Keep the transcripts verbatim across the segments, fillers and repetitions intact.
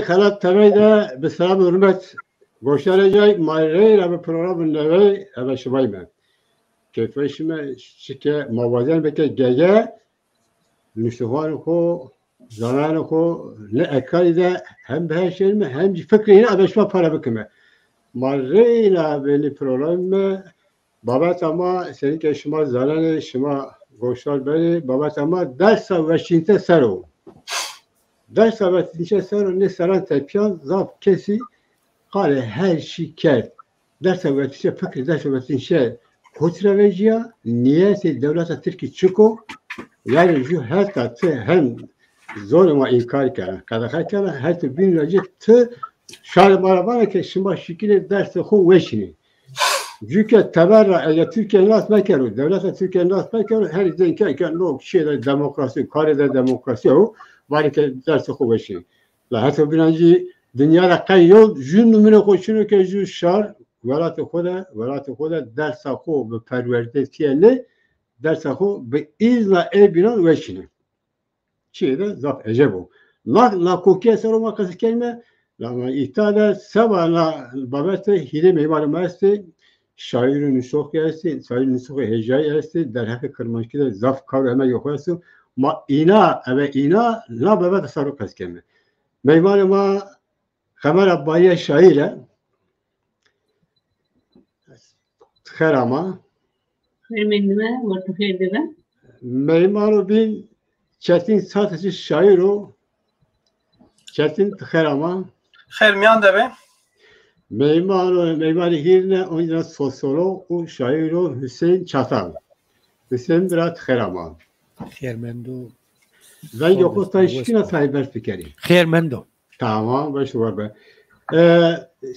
Xelat T V de bi selam û hurmet goşdarê cay, ma reyna bi programê newey ebe şimay me. Keyfweşîme, çike ma wazen bike gege, nuştoxanê xo, zananê xo, ne ekarî de hem bi her şeyî me, hem jî fikrê hîna ebe şima pare bikime. Ma reyna benî programê me, babeta ma, senî ke şima zanenê, şima goşdar benê, babeta ma dersa weşînte ser o. Dersa weşînte ser o, nê serran tepîyan zaf kesî qalê her çî kerd. Dersa weşînte, fikrê dersa weşînte kotî ra vejîya, nîyetê dewleta tirkî çik o, yanî ju heta ti hem zonê ma înkar kena, qedexe kena, heta bîn ra ci ti şarê ma ra vana ke şima şikînê dersê xo weşînê. Ju ke teber ra ege Tirkîye nas mekero, dewleta Tirkîye nas mekero, her zên ke ke no şîyê de demokrasî, karê de demokrasî o, vanê ke dersê xo weşînê. La heta bînan jî dinya ra qey yew ju nimûne xo çin o ke ju şar welatê xo de, welatê xo de dersa xo bi perwerde tîyenê, dersa xo bi îzna ê bînan weşînê. Çîyê de zaf eceb o. Na, nakokîye ser o ma qesî kenîme, la ma îta de seba na babete hîrê meymanê ma estê, şaîr û nusxî estê, şaîr û nusxî hêjayî estê, derheqê kirmanckî de zaf kar û emegê xo esto. Ma îna, ebe îna na babete ser o qesî kenîme. Meymanê ma Qemera Baye şaîr e. Xêr ama. Xêr mendîme, wertê xêr de be. Meymano bîn Çetin Satıcı şaîr o. Çetin, ti xêr ama. Xêr mîyan de be. Meymano, meymanê hîrine, onca sosyolog û şaîr o Hüseyin Çatal. Hüseyin bira, ti xêr ama. Xêr mendo. Vengê xo tay şikîna tay berz bikerî. Xêr mendo. Tamam, weş war be. E,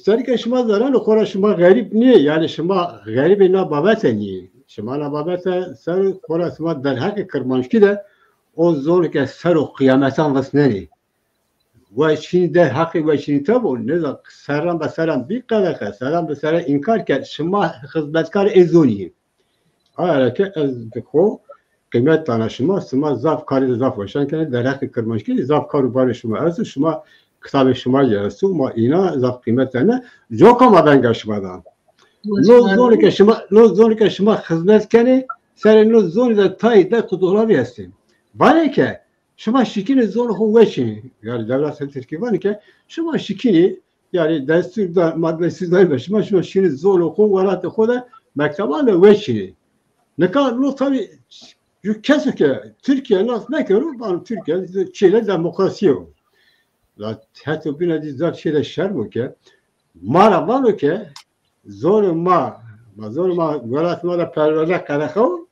serî ke şima zaneno, xora şima xerîb nîyê, yanî şima xerîbê na babete nîyê. Şima na babete ser xora şima derheqê kirmanckî de o zon ke ser o qîyametan visnenê. Weşînî derheqê weşînî tebo, nêza serran be serran bî qedexe, serran be serran înkar kerd. Şima xizmetkarê ê zonî yê. Aye ra ke ez bi xo qîmet dana şima, şima zaf karê de zaf weşan kenê, derheqê kirmanckî zaf kar û barê şima esto, şima kitabê şima jî esto, ma îna zaf qîmet dene. Coka ma venga şima da. No zonê ke şima, no zonê ke şima xizmet kenê, serê no zonî de tayê de qudolabî estê. Vanê ke şima şikînê zonê xo weşînê. Yanî dewleta tirkî vanê ke şima şikînê, yanî destûr da, ma destûr dayme şima, şima şikînê zonê xo, welatê xo de mekteban de weşînê. Nika no tabî ju keso ke Tirkîye nas mekero, vano Tirkîye çêlê demokrasî yo. La heto bîna zî zaf çêlê şerm o ke ma ra vano ke zonê ma, ma zonê ma, welatê ma de perwerde qedexe o,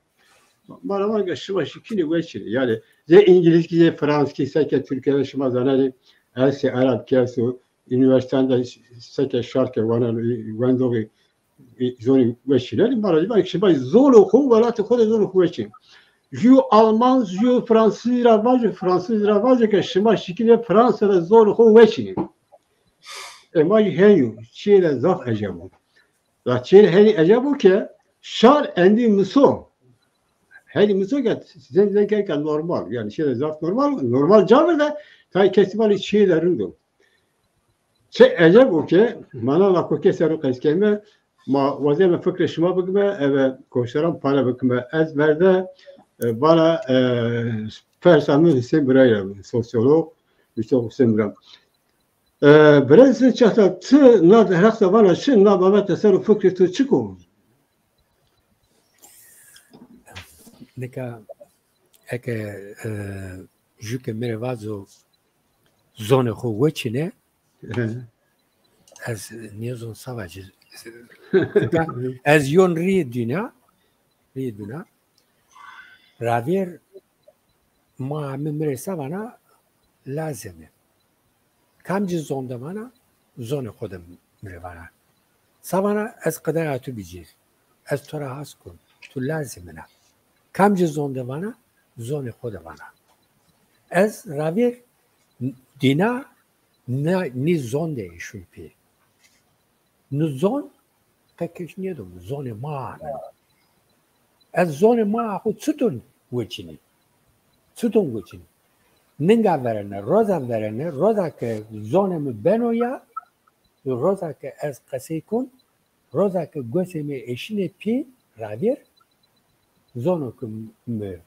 ma ra vano ke şima şikînê weşînê. Yanî zê îngilîzkî, zê franskî, seke Tirkîye de şima zanenê, estê, erebkî esto, unîversîteyan de seke şar ke waneno, wendoxî zonî weşînenê, ma ra zî vano ke şima zonê xo, welatê xo de zonê xo weşînê. Ju Alman, ju Fransizî ra vajo, Fransizî ra vajo ke şima şikînê Fransa de zonê xo weşînê. E, ma jî henî yo, çîyê de zaf eceb o. La çîyê henî eceb o ke şar endî miso. Henî miso ke zên zên ke ke normal. Yanî çîyê de zaf normal, normal ca ver de, tay kesî vanê çîyê de rind o. Çi eceb o ke, ma na nakokîye ser o qesî keme, ma wazeme fikrê şima bikime, eve goşdaran pare bikime. Ez verde, e, vana, e, persa mi Hüseyin Birayî ra, sosyolog, Hüseyin Bira. E, Birayî Hüseyin Çatal, ti na derheq de vana çi, na babet de ser o fikrê to çik o? Nika eke, e, ju ke mi rê vazo zonê xo weçîne, ez nêzon se vacî. Ez yon rîyê dîna, rîyê dîna. Ravêr ma mi, mi rê se vana lazim ê. Kamcî zon de vana, zonê xo de mi rê vana. Se vana, ez qedaya tu bicîr. Ez to ra has kon. Tu lazim min a. Kamcî zon de vana, zonê xo de vana. Ez ravêr dîna na, nî zon de şuy pê. Nî zon qe keş nêdo mi, zonê ma a mi. Ez zonê ma a xo çiton weçînî? Çiton weçînî? Ninga verêne, roza verêne, roza ke zonê mi beno ya, roza ke ez qesey kon, roza ke gosê mi eşîne pê ravêr, zono ke mi,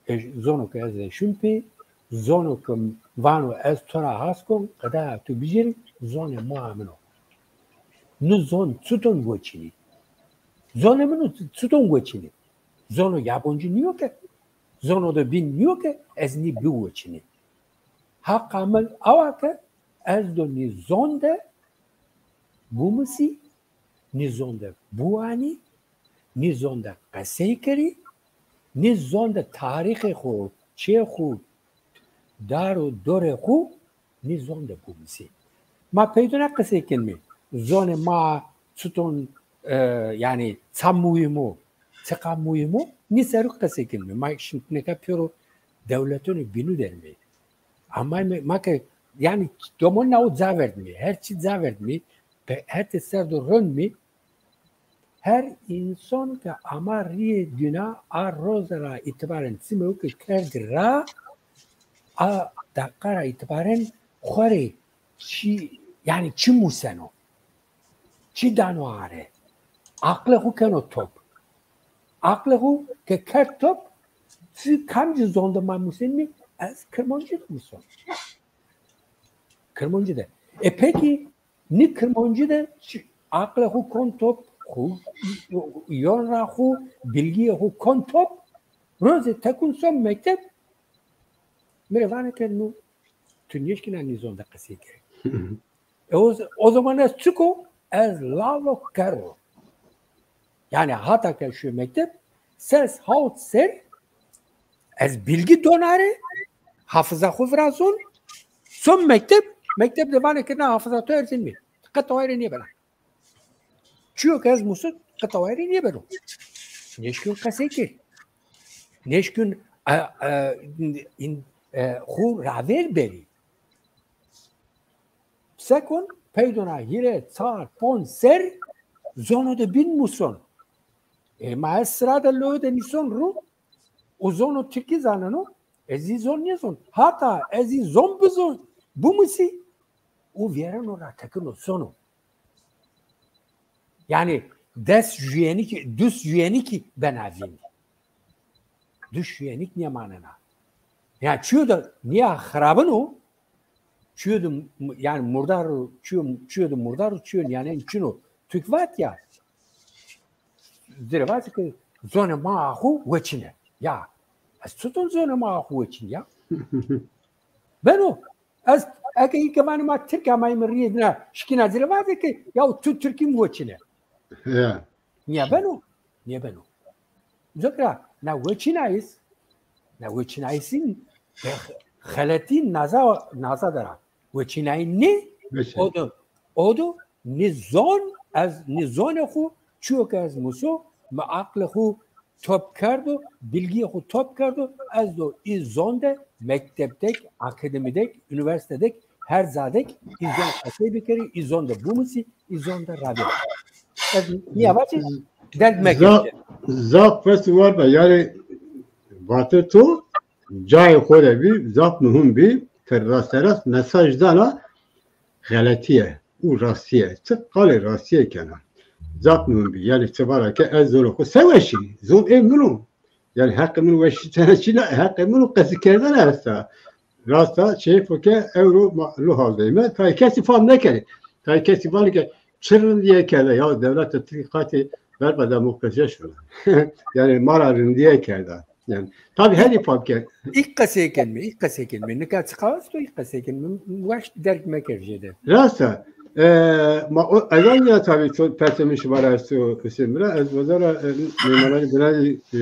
e, zono ke ez eşim pê, zono ke vano ez to ra has kon, qedaya to bicêrî, zonê ma min o. Ni zon çiton weçînî? Zonê min o, çiton weçînî? Zono yaboncî nîyo ke, zono de bîn nîyo ke ez nî biweçînî. Haqa min awa ke ez do nî zon de bumisî, nî zon de biwanî, nî zon de qesey kerî, nî zon de tarîxê xo, çê xo, dar û dorê xo nî zon de bumisî. Ma peydo na qesey kenmî. Zonê ma çiton, e, yanî ça muhîm o, çiqa muhîm o, nî ser o qesey kenmî. Ma şîn nika pêro dewletonê bînû der mî. Ama me-, ma ke, yanî, domon na o ca verdmî, her çî ca verdmî, pe-, hetê ser do ronmî, her însan ke ama rîyê dîna a roze ra îtibaren çimê o ke kerdî ra, a deqa ra îtibaren xo rê çî, yanî çi museno, çi dano are, aqlê xo keno top. Aqlê xo ke kerd top, ti kamcî zon de ma musenmî, ez kirmancî de muson. Kirmancî de. E pekî, nî kirmancî de çi, aqlê xo kon top, xo, yon ra xo, bilgîyê xo kon top, rozê tekun son mekteb, mi rê vanê ke no, tu nêşkîna nî zon de qesey kerî. E, o, o zaman ez çik o? Ez lalo kerr o. Yanî hata ke şuyo mekteb, ses hawt ser ez bilgî don arê, hafiza xo virazon, son mekteb, mekteb de vanê ke na hafiza to erzinmî. Qet awa rê nêbena. Çiyo ke ez muso, qet awa rê nêbeno. Nêşkîn qesey kê. Nêşkîn, e, e, in, e, xo ravêr berî. Se kon, peydo na hîrê, çar, ponc ser zono de bîn muson. E, ma ez sira de loyo de nîson ro, o zono tirkî zaneno, ez zî zon nêzon. Hata ez zî zon bizon, bimusî, o vêreno ra tekino sono. Yanî des juyenîkî, dus juyenîkî bena vîndî. Dus juyenîk nêmanena. Yanî çiyo de nîya xirabin o, çiyo de m-, yanî murdar o, çiyo, çiyo de murdar o, çiyo nîyanên çin o. Tirk vat ya, ci rê vatê ke zonê ma a xo weçîne. Ya, ez çiton zonê ma a xo weçîn ya? Beno. Ez, eke î ke vanê ma tirk amayîme rîyê dîna, şikîna ci rê vatê ke, ya tu tirkî mi weçîne. Ya. Nîya beno? Nîya beno. Uca ra, na weçînayîs, na weçînayîsîn, e, xeletî naza, naza der a. Weçînayîn nê, o do, o do, nî zon, ez, nî zonê xo, çiyo ke ez muso, mi aqlê xo top kerdo, bilgîyê xo top kerdo, ez do î zon de, mektebdek, akademîdek, unîversîtedek, her cadek, î zon qesey bikerî, î zon de bimusî, î zon de ravêr. Ez nîya vaci derg mekerî. Zaf, zaf pes war be, yanî vatê to cayê xo de bî, zaf muhîm bî, ti rasterast mesaj dana, xeletîye û rastîye. Ti qalê rastîye kena. Zaf muhîm bî. Yanî ti vara ke ez zonê xo se weşî? Zon ê min o. Yanî heqê min weşîtene çin a, heqê min o qesîkerdene esta. Rast a, çeyfo ke ewro ma no hal de yîme. Tayê kesî fam nêkenê. Tayê kesî vanê ke çi rindîye kerde. Ya dewlete tirkî qatê verba demokrasîye şona. Yanî ma ra rindîye kerda. Yanî, tabî herî fam kerd. Îlk qesey kenme, îlk qesey kenme. Nika çiqa esto, îlk qesey kenme. Weş derg meker jêde. Rast a. E, ma o, ez ya tabî ço persê mi şima ra esto, Husên Mira. Ez wazara, e, mêmananê binayî, e,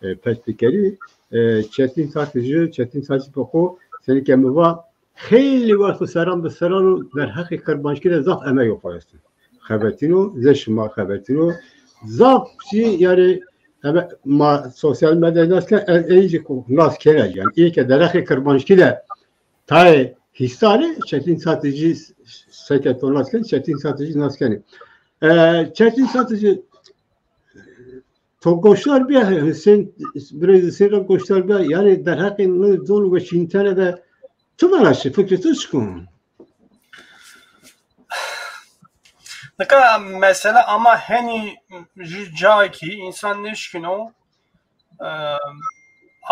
e, pers bikerî. E, Çetin Satirci, Çetin Satirci bi xo, senî ke mi va, xeylî wext û seran bi seran o derheqê kirmanckî de zaf emegê xo esto. Xebetîno, zê şima xebetîno. Zaf çî, yanî, ebe, ma sosyal medyayı nas ken, ez ey zî nas kena, yanî, ê ke derheqê kirmanckî de tayê hîsarê Çetin Satirci, seke to nas ken, Çetin Satirci nas kenê. E, Çetin Satirci, To goşdar bîya, Husên, birêz Husên ra goşdar bîya, yanî derheqê nê zon weşîntene de tu vana çi, fikrê tu çik o? Nika mesela ama henî jü ca kî însan nêşkîno, e,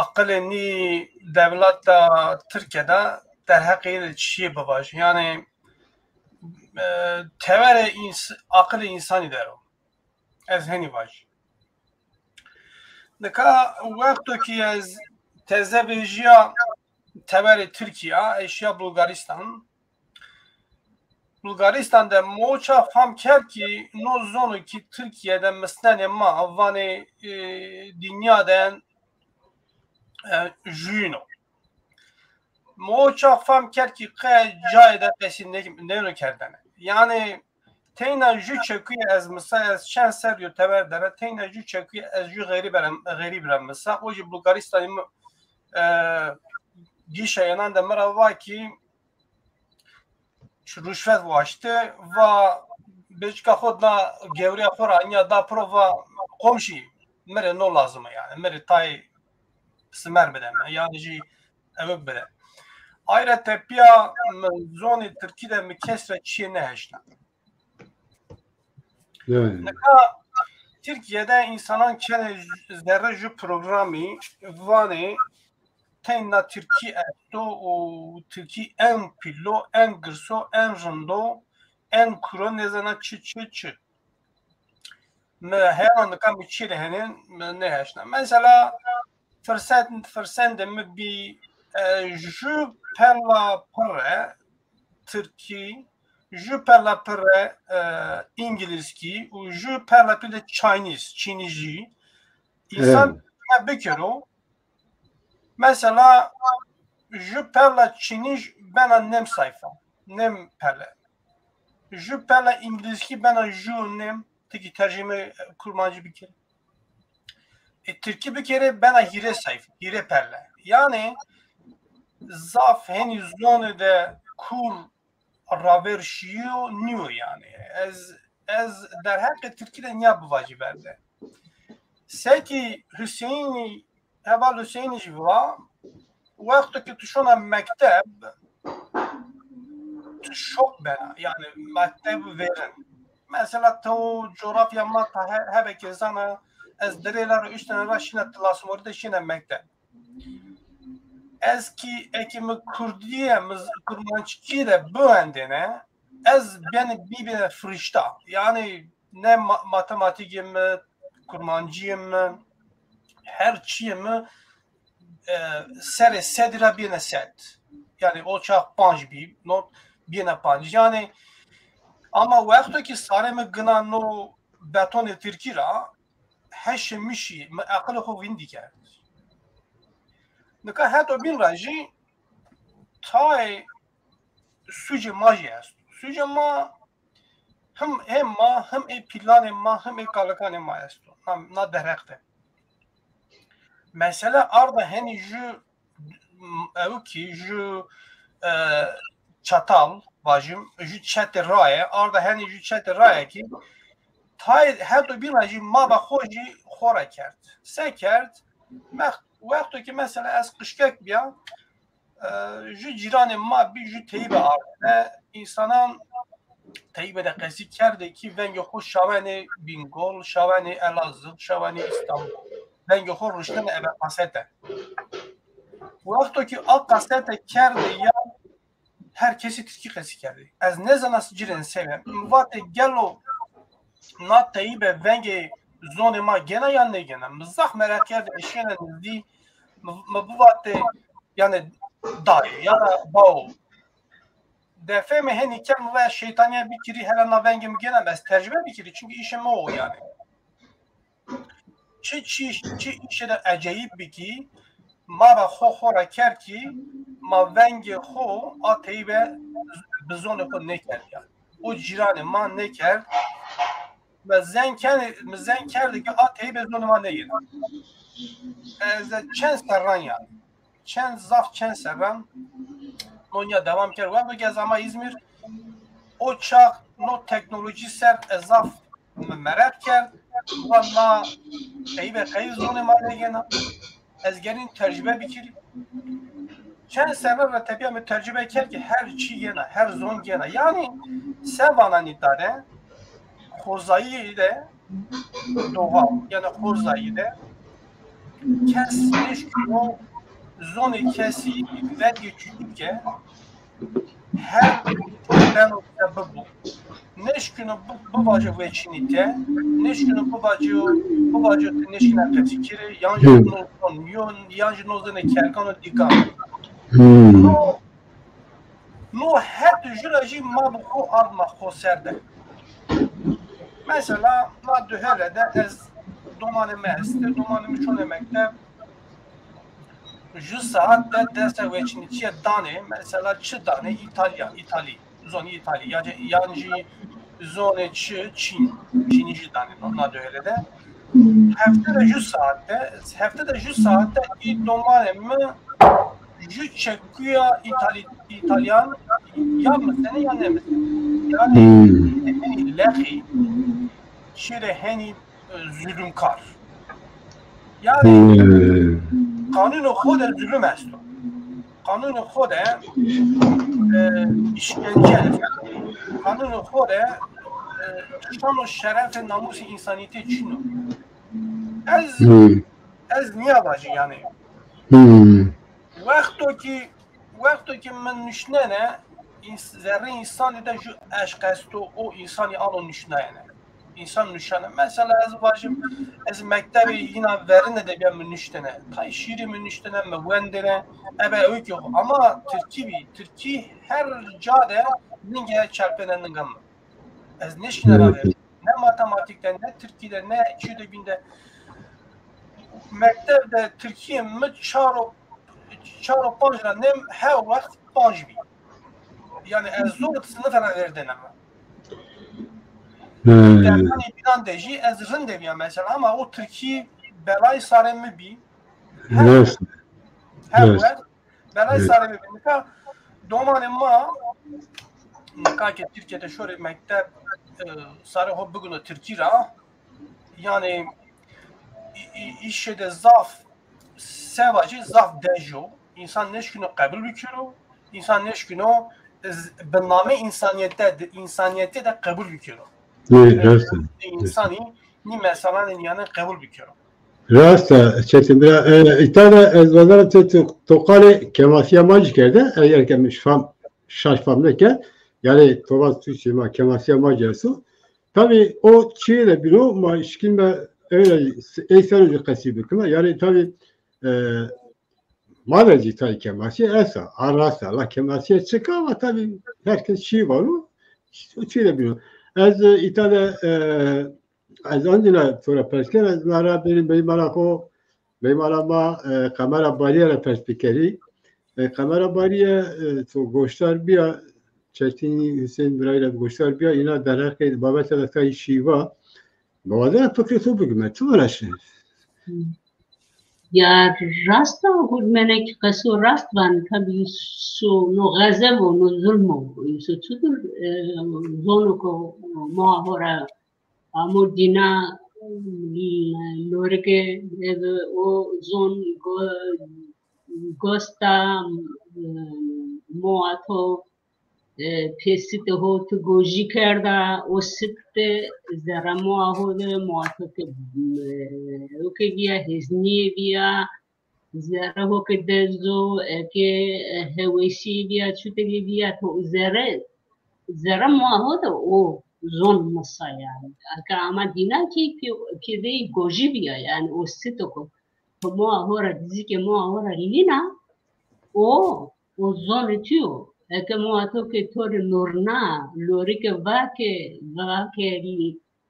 aqilê nî dewleta Tirkîye de derheqê de çiyê bivajî. Yanî, e, teverê ins-, aqilê însanî der o. Ez henî vajî. Nika wexto kî ez teze vejîya teverê Tirkîya, ez şîya Bulgaristan. Bulgaristan de mi o çax fam kerd kî no zono kî Tirkîye de misnenê ma vanê, e, dinya de, e, juyîn o. Mi o çax fam kerd kî qe cayê de qesî nê-, nêno kerdene. Yanî teyna jü çekuye ez misa, ez çend serrî yo tever der a, teyna jü çekuye ez jü xerîb ra, xerîb ra misa. O jî Bulgaristanî mi, e, gîşeyanan de mi ra va kî ruşvet waşti, va bêçika xo na gewrîya xo ra anya da piro, va komşî, mi rê no lazim o yanî, mi rê tay simer bide mi, yanî jî ewik bide. Ay ra tepîya mi zonê tirkî de mi kes ra çiyê nêheşna. Yanî. Nika Tirkîye de însanan kenê zerre jü programî, vanê teyna tirkî esto û tirkî en pîl o, en girs o, en rind o, en kûr o, nêzana çi, çi, çi. Mi heyana nika mi çî rê henên, mi nêheşna. Mesela firset, firsendê mi bî, e, jü perla pirre tirkî, jü perla pirre, e, îngilizkî û jü perla pîl de Chinese, Çînîjî. Însan, evet, bikero. Mesela jü perla Çînîj bena nêm sayfa, nêm pele. Jü perla îngilizkî bena jü nêm, ti kî tercîme kurmancî bikerî. E, tirkî bikerê bena hîrê sayfa, hîrê pele. Yanî zaf henî zonê de kûr raver şîyo nîyo yanî. Ez, ez derheqê tirkî de nîya bivajî verde. Sekî Huseyînî, heval Huseyînî jî va, wexto ke tu şona mekteb, tu şok bena. Yanî mekteb vêrin. Mesela to coğrafya ma ta he-, hebe ke zana, ez derê la ra uştene ra şîna Tilasmorî de şîna mekteb. Ez kî eke mi kurdîye, mi z-, kurmanckî de biwendêne, ez benî bîbêne firîşta. Yanî ne ma-, matematîkê mi, kurmancîyê mi, her çîyê mi, e, serê sedî ra bîyêne sed. Yanî o çax panc bî, no bîyêne panc. Yanî ama wexto kî sarê mi gina no betonê tirkî ra, heşê mi şî, mi eqilê xo vîndî kerd. Nika heto bîn ra jî tayê sucê ma jî esto. Sucê ma him ê ma, him ê pîlanê ma, him ê kalikanê ma esto. Na, na derheq de. Mesela arda henî jü ewkî, jü, e, çatal vajim, jü çetê raye, arda henî jü çetê raye kî tayê heto bîn ra jî ma ba xo jî xo ra kerd. Se kerd? Mex-, wexto kî mesela ez qijkek bîya, e, jü cîranê ma bî, jü teyîbe ardêne, însanan teyîbe de qesî kerdê kî vengê xo şawenê Bîngol, şawenê Elazığ, şawenê Îstanbul. Vengê xo ruşnêne ebe kasete. Wexto kî a kasete kerdê ya, her kesî tirkî qesî kerdê. Ez nêzana ci rê se be. Mi vatê gelo na teyîbe vengê zonê ma gêna yan nêgêna? Mi zaf mereq kerdê, ez şîyêne nizdî, mi, mi bivatê, yanî dayê ya da bawo. Defê mi henî kerd, mi va ez şeytanîye bikirî, hele na vengê mi gêna, ez tercîme bikirî, çunkî îşê mi o yanî. Çi, çi, çi îşê de ecayîb bî kî, ma ra xo xo ra kerd kî, ma vengê xo a teyîbe bi zonê xo nêkerd yanî. O cîranê ma nêkerd. Mi zeng kerdê, mi zeng kerdê kî a teyîbe zonê ma nêgêna. Ez de çend serran yanî. Çend, zaf çend serran no nîya dewam kerd. Wexto ke ez ama Îzmîr, o çax no teknolojî ser ez zaf mi mereq kerd. Van na qeyî ve qeyî zonê ma de yena. Ez gerîn tercüme bikirî. Çend serre ra tepîya mi tercüme kerd ki her çî yena, her zon yena. Yanî se vananî tane, xozayî de, doğa, yanî xozayî de kes nêşkîno zonê kesî vergê çuçî ke, her beno se bibo. Nêşkîno bi-, bivajo weçînî te, nêşkîno bivajo, bivajo ti nêşkîna qesî kirî, yan jî no zon, yo, yan jî no zonê kerkan û dîkan. No, no het jû ra jî ma bi xo ardma xo ser de. Mesela ma Duhele de ez domanê mi estê, domanê mi şonê mekteb, ju saat de dersa weçînîtîye danê, mesela çi danê? Îtalyan, Îtalî, zonê Îtalî, ya, yan jî zonê çi? Çîn, Çînî jî danê no, na Duhele de. Hefte de ju saat de, hefte de ju saat de î domanê mi ju çekuya Îtalî, Îtalyan ya misenê ya nêmisenê. Yanî henî lexî, çîrê henî, e, zulumkar. Yanî qanûnê xo de zulum esto. Qanûnê xo de, e, îşkence esto. Qanûnê xo de, e, şan û şerefê namûsê însanîtê çin o. Ez, ez nîya vajî yanî. Wexto kî, wexto kî mi nuşnene, îns-, zerrê însanî de ju eşq esto, o însanî ano nuşnayene. Însan nuşane. Mesela ez vajim, ez mektebê yîna verine de bîya mi nuştene. Tay şîrî mi nuştene, mi wendêne. Ebe ewkî, ama tirkî bî. Tirkî her ca de ninge çelpêne ninga mi. Ez nêşkîne ravêrî. Ne matematîk de, ne tirkî de, ne çî de bîn de. Mekteb de tirkîyê mi çar û, çar û panc ra nêm, her wext panc bî. Yanî ez zor sinife ra vêrdêne mi. Dermanê bînan de jî ez rindê bîya mesela, ama o tirkî belayê sarê mi bî. Her, her wext belayê sarê mi bî. Nika domanê ma, nika ke Tirkîye de şorê mekteb, e, sarê ho bigino tirkî ra, yanî î-, î-, îşê de zaf, se vajî, zaf dej o. Însan nêşkîno qebul bikero. Însan nêşkîno, e, z-, bi namê însanîyete de, însanîyetî de qebul bikero. Ê, rast a. Însanî nî meselanê nîyanên qebul bikero. Rast a, Çetin bira. E, îta de ez vazena ti to, to qalê kemasîya ma jî kerde. Eger ke mi fam, şaş fam nêkerd. Yanî to vaz tu şima kemasîya ma jî esto. Tabî o çîyê de bîno, ma şikîn be ey, ey ser o jî qesî bikime. Yanî tabî, e, ma de jî tayê kemasîye esta, a rast a, la kemasîye çik a, ama tabî her kes çî vano, o çîyê de bîno. Ez, e, îta de, e, ez ancîna to ra pers kena, ez na ra bêrî meymana xo, meymana ma, e, Qemera Barîye ra pers bikerî. E, Qemera Barîye, e, to goşdar bîya, Çetînî Husên birayî ra goşdar bîya, îna derheqê babete de tay şîva. Mi wazena fikrê to bigime, ti vana şi? Ya rast a, hurmenek qeso rast van, tabî so no xezeb o, no zulm o, so çutur, e, zono ko moa ho ra amo dîna, lorike, e, o zon go-, gosta, e, moa to, e, pê sitê ho ti gojî kerda, o sit de zerre moa ho de, moa to ke, e, ewke bîya, heznîye bîya, zerre ho ke dez o, eke, e, hewesîye bîya, çute bî bîya, to zerre, zerre moa ho de o zon misa yanî. Eke ama dîna kî pê, pê vey gojî bîya yanî, o sito ko to moa ho ra, dizîkê moa ho ra lîna, o, o zonê tu yo. Eke moa to ke to rê lorna, lorike vake, vake,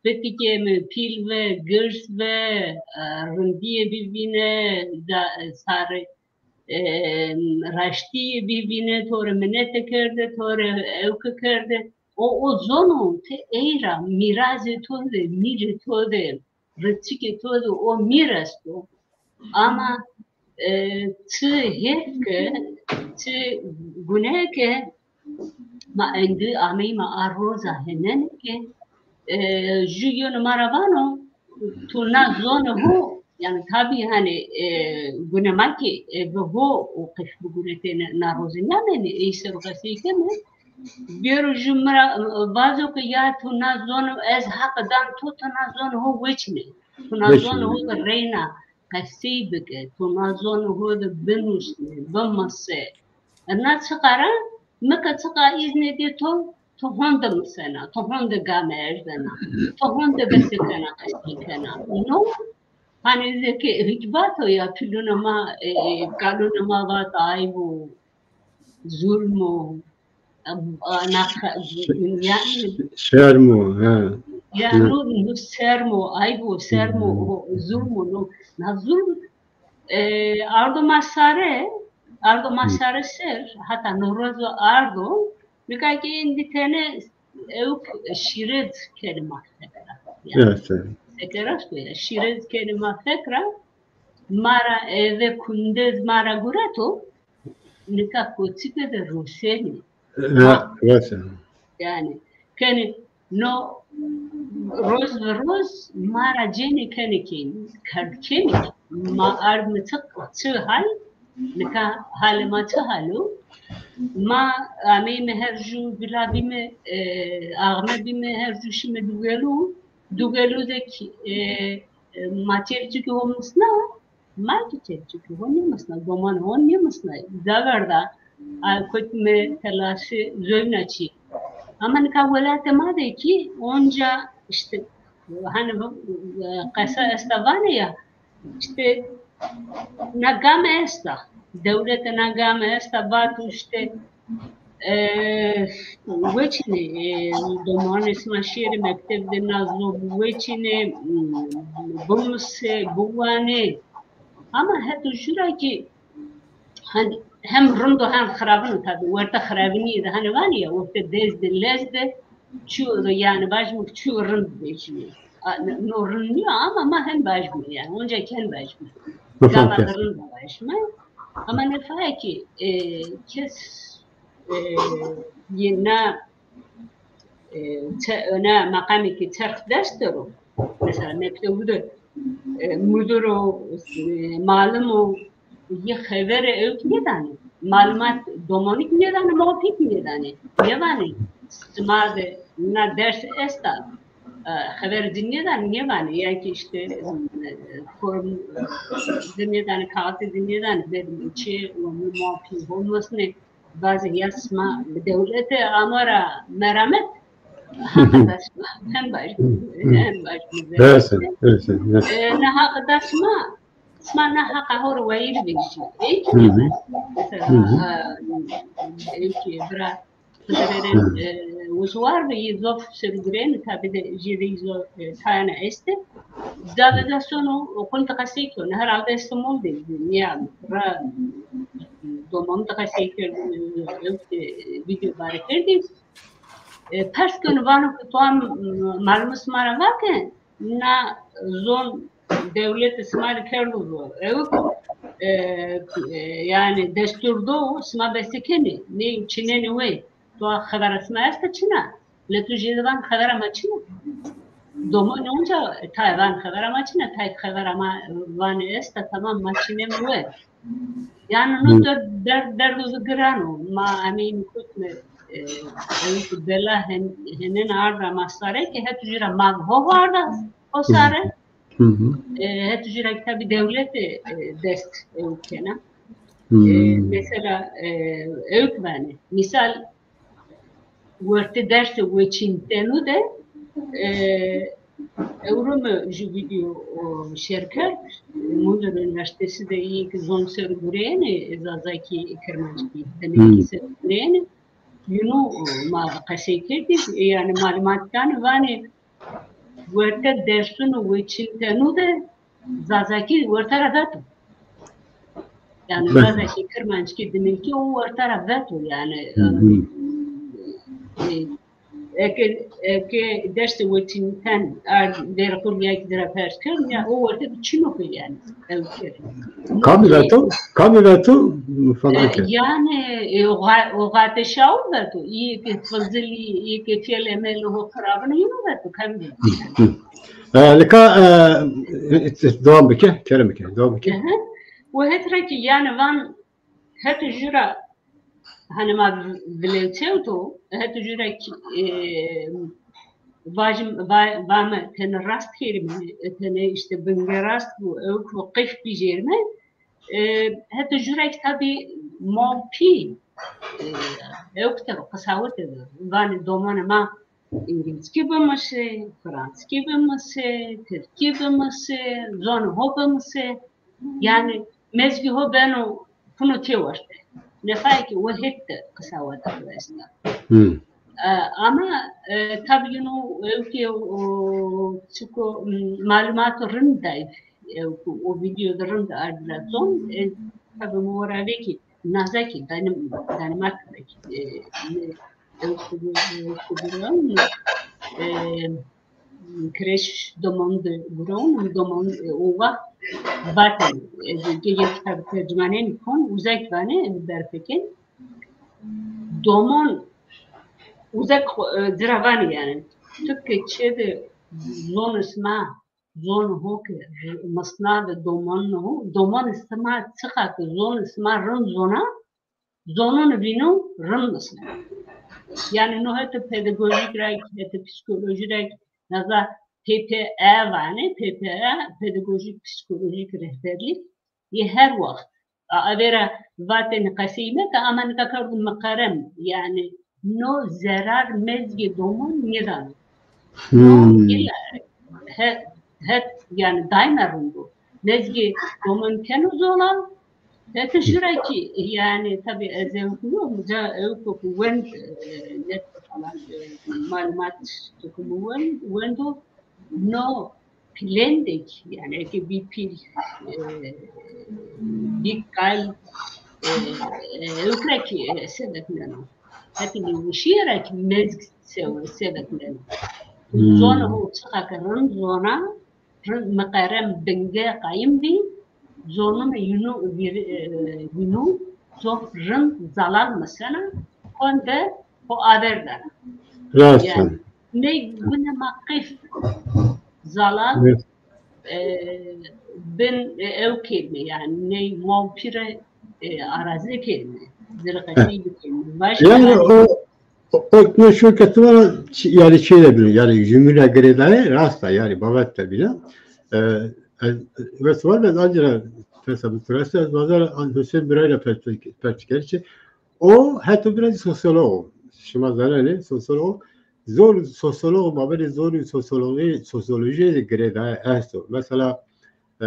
pitikê mi pîl ve, girs ve, e, rindîye bivîne, da, sarê, e, raştîye bivîne, to rê minete kerde, to rê ewke kerde. O, o zono ti ey ra mîrazê to de, mîrê to de, riçikê to de o mîr esto. Ama, e, ti hêf ke, ti gune ke ma endî ameyîme a roza henene ke, e, ju yeno ma ra vano, Tu na zonê ho, yanî tabî hanî, e, gune ma kî, e, bi ho o qeş biguretêne na rozê nêamêne, ey ser o qesey keme. Bêro jû mi ra, e, vazo ke ya tu na zonê, ez haqî dan to, tu na zonê ho weçîne. Tu na zonê ho de reyna qesey bike, tu na zonê ho de binusne, bimise. E, na çiqa ra, mi ke çiqa îznê dê to, to honde misena, to honde game erzena, to honde bese kena, qesey kena. No, hanî zeke hiç vato ya, pîlûna ma, e, e, kalûna ma vato ayb o, zulm o, e, na, yanî, şerm o, ha. Ya, no, no, şerm o, ayb o, şerm o, o, zulm o, no, na zulm, e, ardo ma sare, ardo ma sare ser, hata no rozo ardo, nika kî êndî tene ewk şîrêz kenê ma fek ra. Yanî, evet, evet. Fek ra esto ya, şîrêz kenê ma fek ra, ma ra eve kundêz ma ra gureto, nika koçike de rusenê. Ya, rusenê. Yanî, kenê no roz ve roz ma ra cênê kenê kî, kerd kemî, ma ardme çi, çi hal, nika halê ma çi hal o? Ma ameyme her jû vila bîme, e, axme bîme, her jû şîme dugelû, dugelû de kî, e, e, ma çêvçikê ho misna, ma kî çêvçikê ho nêmisna, domanê ho nêmisna. Ca verda, a, kotîme telaşê zewna çî. Ama nika welatê ma de kî onca îşte, hanî, e, qesa esta vanê ya, îşte, na game esta. Dewlete na game esta, vato îşte, e, weçînê, e, domanê sima şêrê mekteb de na zof weçînê, m, bimise, biwanê. Ama heto jû ra kî, hanî, hem rind o hem xirabin o tabî. Werte xirabinîye de hanî vanê ya, werte dez de, lez de, çîyo de, yanî, vajîme ke çîyo rind vejîme. A, n-, no rind nîyo ama ma hen vajîme yanî. Onca kî hen vajîme. Gama de rind vajîme. Ama nê faye kî, e, kes, e, yê na, e, çe-, na meqamê ke çerx dest der o. Mesela mektebû de, e, mudir o, e, malim o, yê xevere ewk nêdanê. Malumat domonî kî nêdanê, mapî kî nêdanê. Nêvanê sima de na ders esta, e, xever ci nêdanê, nêvanê. Ya kî îşte, e, form, e, ci nêdanê, kaxitê ci nêdanê, dedim çi, mapî ho misnê. Vazê ya sima bi dewlete ama ra meramet. Haqe da sima, hem baş, hem baş. Derse, derse, derse. E, na haqe da sima, sima na haqa ho ra wayîr vejî. Ey kî nêvanê. Mesela, e, ey kî bira Xizirêrên, e, wijwar bi, yî zof ser gureyêne, tabî de jêde yî zof, e, tayane estê. Ca de de sono, o qunte qesey keno, herhalde Estemol de nîya ra domonî de qesey kerdî, e, e, vîdeo bare kerdî. E, pers keno, vano ke to a, m, malume sima ra vake, na zon dewlete sima rê kerdo zor. Ewk, e, e, yanî destûr do, sima bese kenê, nê çinenê wey. To a xevera sima esta çin a. Lê tu jêde van xevera ma çin a. Domonî onca tay van xevera ma çin a, tay xevera ma vanê esta, tamam, ma çineme we. Yanî no der-, der-, derdo zî giran o. Ma emeynî kotîme, e, ewk bela hen-, hênena arda ma sare ke het jû ra ma ho arda o sare. E, het jû ra kî tabî dewlete, e, dest ewk kena. E, mesela, e, ewk vanê. Mîsal, wertê dersê weçîntenu de, e, ewro mi ju vîdeo, o, şêr kerd. Munzur Unîversîtesi de yê ke zon ser gureyêne, Zazakî, Kirmanckî, demekî ser gureyêne. Yînu, o, ma qesey kerdî, e, yanî malumat danê, vanê, wertê dersûnê weçîntenu de Zazakî werte ra veto. Yanî Zazakî, Kirmanckî, Dimilkî o werte ra veto yanî. E, eke, eke dersê weçînten ard Dêrxurmî ya kî ci ra pers kerd, ya o werte de çin o ke yanî. Ew kerd. Kamî veto? Kamî veto? E, yanî, e, o Gatê Şawû veto. Îyê ke fizilî, îyê ke fîl emelê ho xirabin o, yînu veto. Kamî veto? E, lika, e, e, devam bike, kerem bike, devam bike. Hı hı. Û het ra ki, yani, van het jura, hani, ma vilewçewto, het jura ki, e, vajim, va-, vame tene rast kerime, tene işte binge rast bu, ew ku qeyf bijêrime, e, het jura ki tabî ma pî, e, ew kitero qisawete de, vanê domane ma, İngilizki bimise, Fransızki bimise, Tirki bimise, zonê ho bimise. Yani mezgê ho beno, kuno tê werte. Nefayê ki we hêt de qisaweta xo esta. Hmm. E, ama, e, tabî yeno ew ki o, çiko, m, malumato rind day, ew ki o video de rind ardila zon, e, tabî mi wera vekî, naza ki Danim-, Danimarka de ki, e, e, ew ki, ew ki, e, kreş domon de guron, domon, e, ova vaten, e, ge-, ge-, kitab tercümanên kon, uzak vane, e, berfeken. Domon uzak, e, cira vanê yani. Tu ke çê de zon sima, zon ho ke misna ve domon ho, domon sima çiqa ke zon sima rind zona, zonun vînu rind misna. Yani no hete pedagojik ra ki, hete psikolojî ra ki, naza P P E vanê, P P E, pedagojik psikolojik rehberlik, yê her waxt. A, avêra vatên qesey meke, ama nika kerdo miqerem, yani no zerar mezgê domon nêdano. No Hmm. illa he-, het, yani daima rind o. Mezgê domon keno zolal, Hete jura ki, yani, tabî ez ew ku yo, ca ew ku wend, e, net falan, e, malumat ku mi wend, wendo, no pîlên de ki, yani, eke bî pîl, e, bî kal, e, e, ew kura ki, e, sebep neno. Hetê nêweşîye ra ki mezg se-, sebep neno. Hmm. Zonê ho çiqa ke rind zona, rind miqerem binge qayim bî, zonunê yînu vîr-, e, yînu zof rind zelal misena, honde ho aver dana. Rast. Yani, ney gune ma qeyf zelal, e, bin, e, ew kerime, yani, ney ma pîre, e, araze kerime, zirqetî bikerime. Vaş Yani, o, O, o, no şu ke tu vana çi-, yani şey de bile, yani cümle girêdayê, rast a, yani babet de bile. E, e, ve sual de ancira pesa bu tureste, ez bazar an Hüseyin Biray'la pertike-, pertikeriçi. O, heta biraz sosyolog. Şima zanenê, sosyolog. Zor, sosyolog, mabênê zor, sosyoloji, sosyoloji de girêdayê esto. Mesela, e,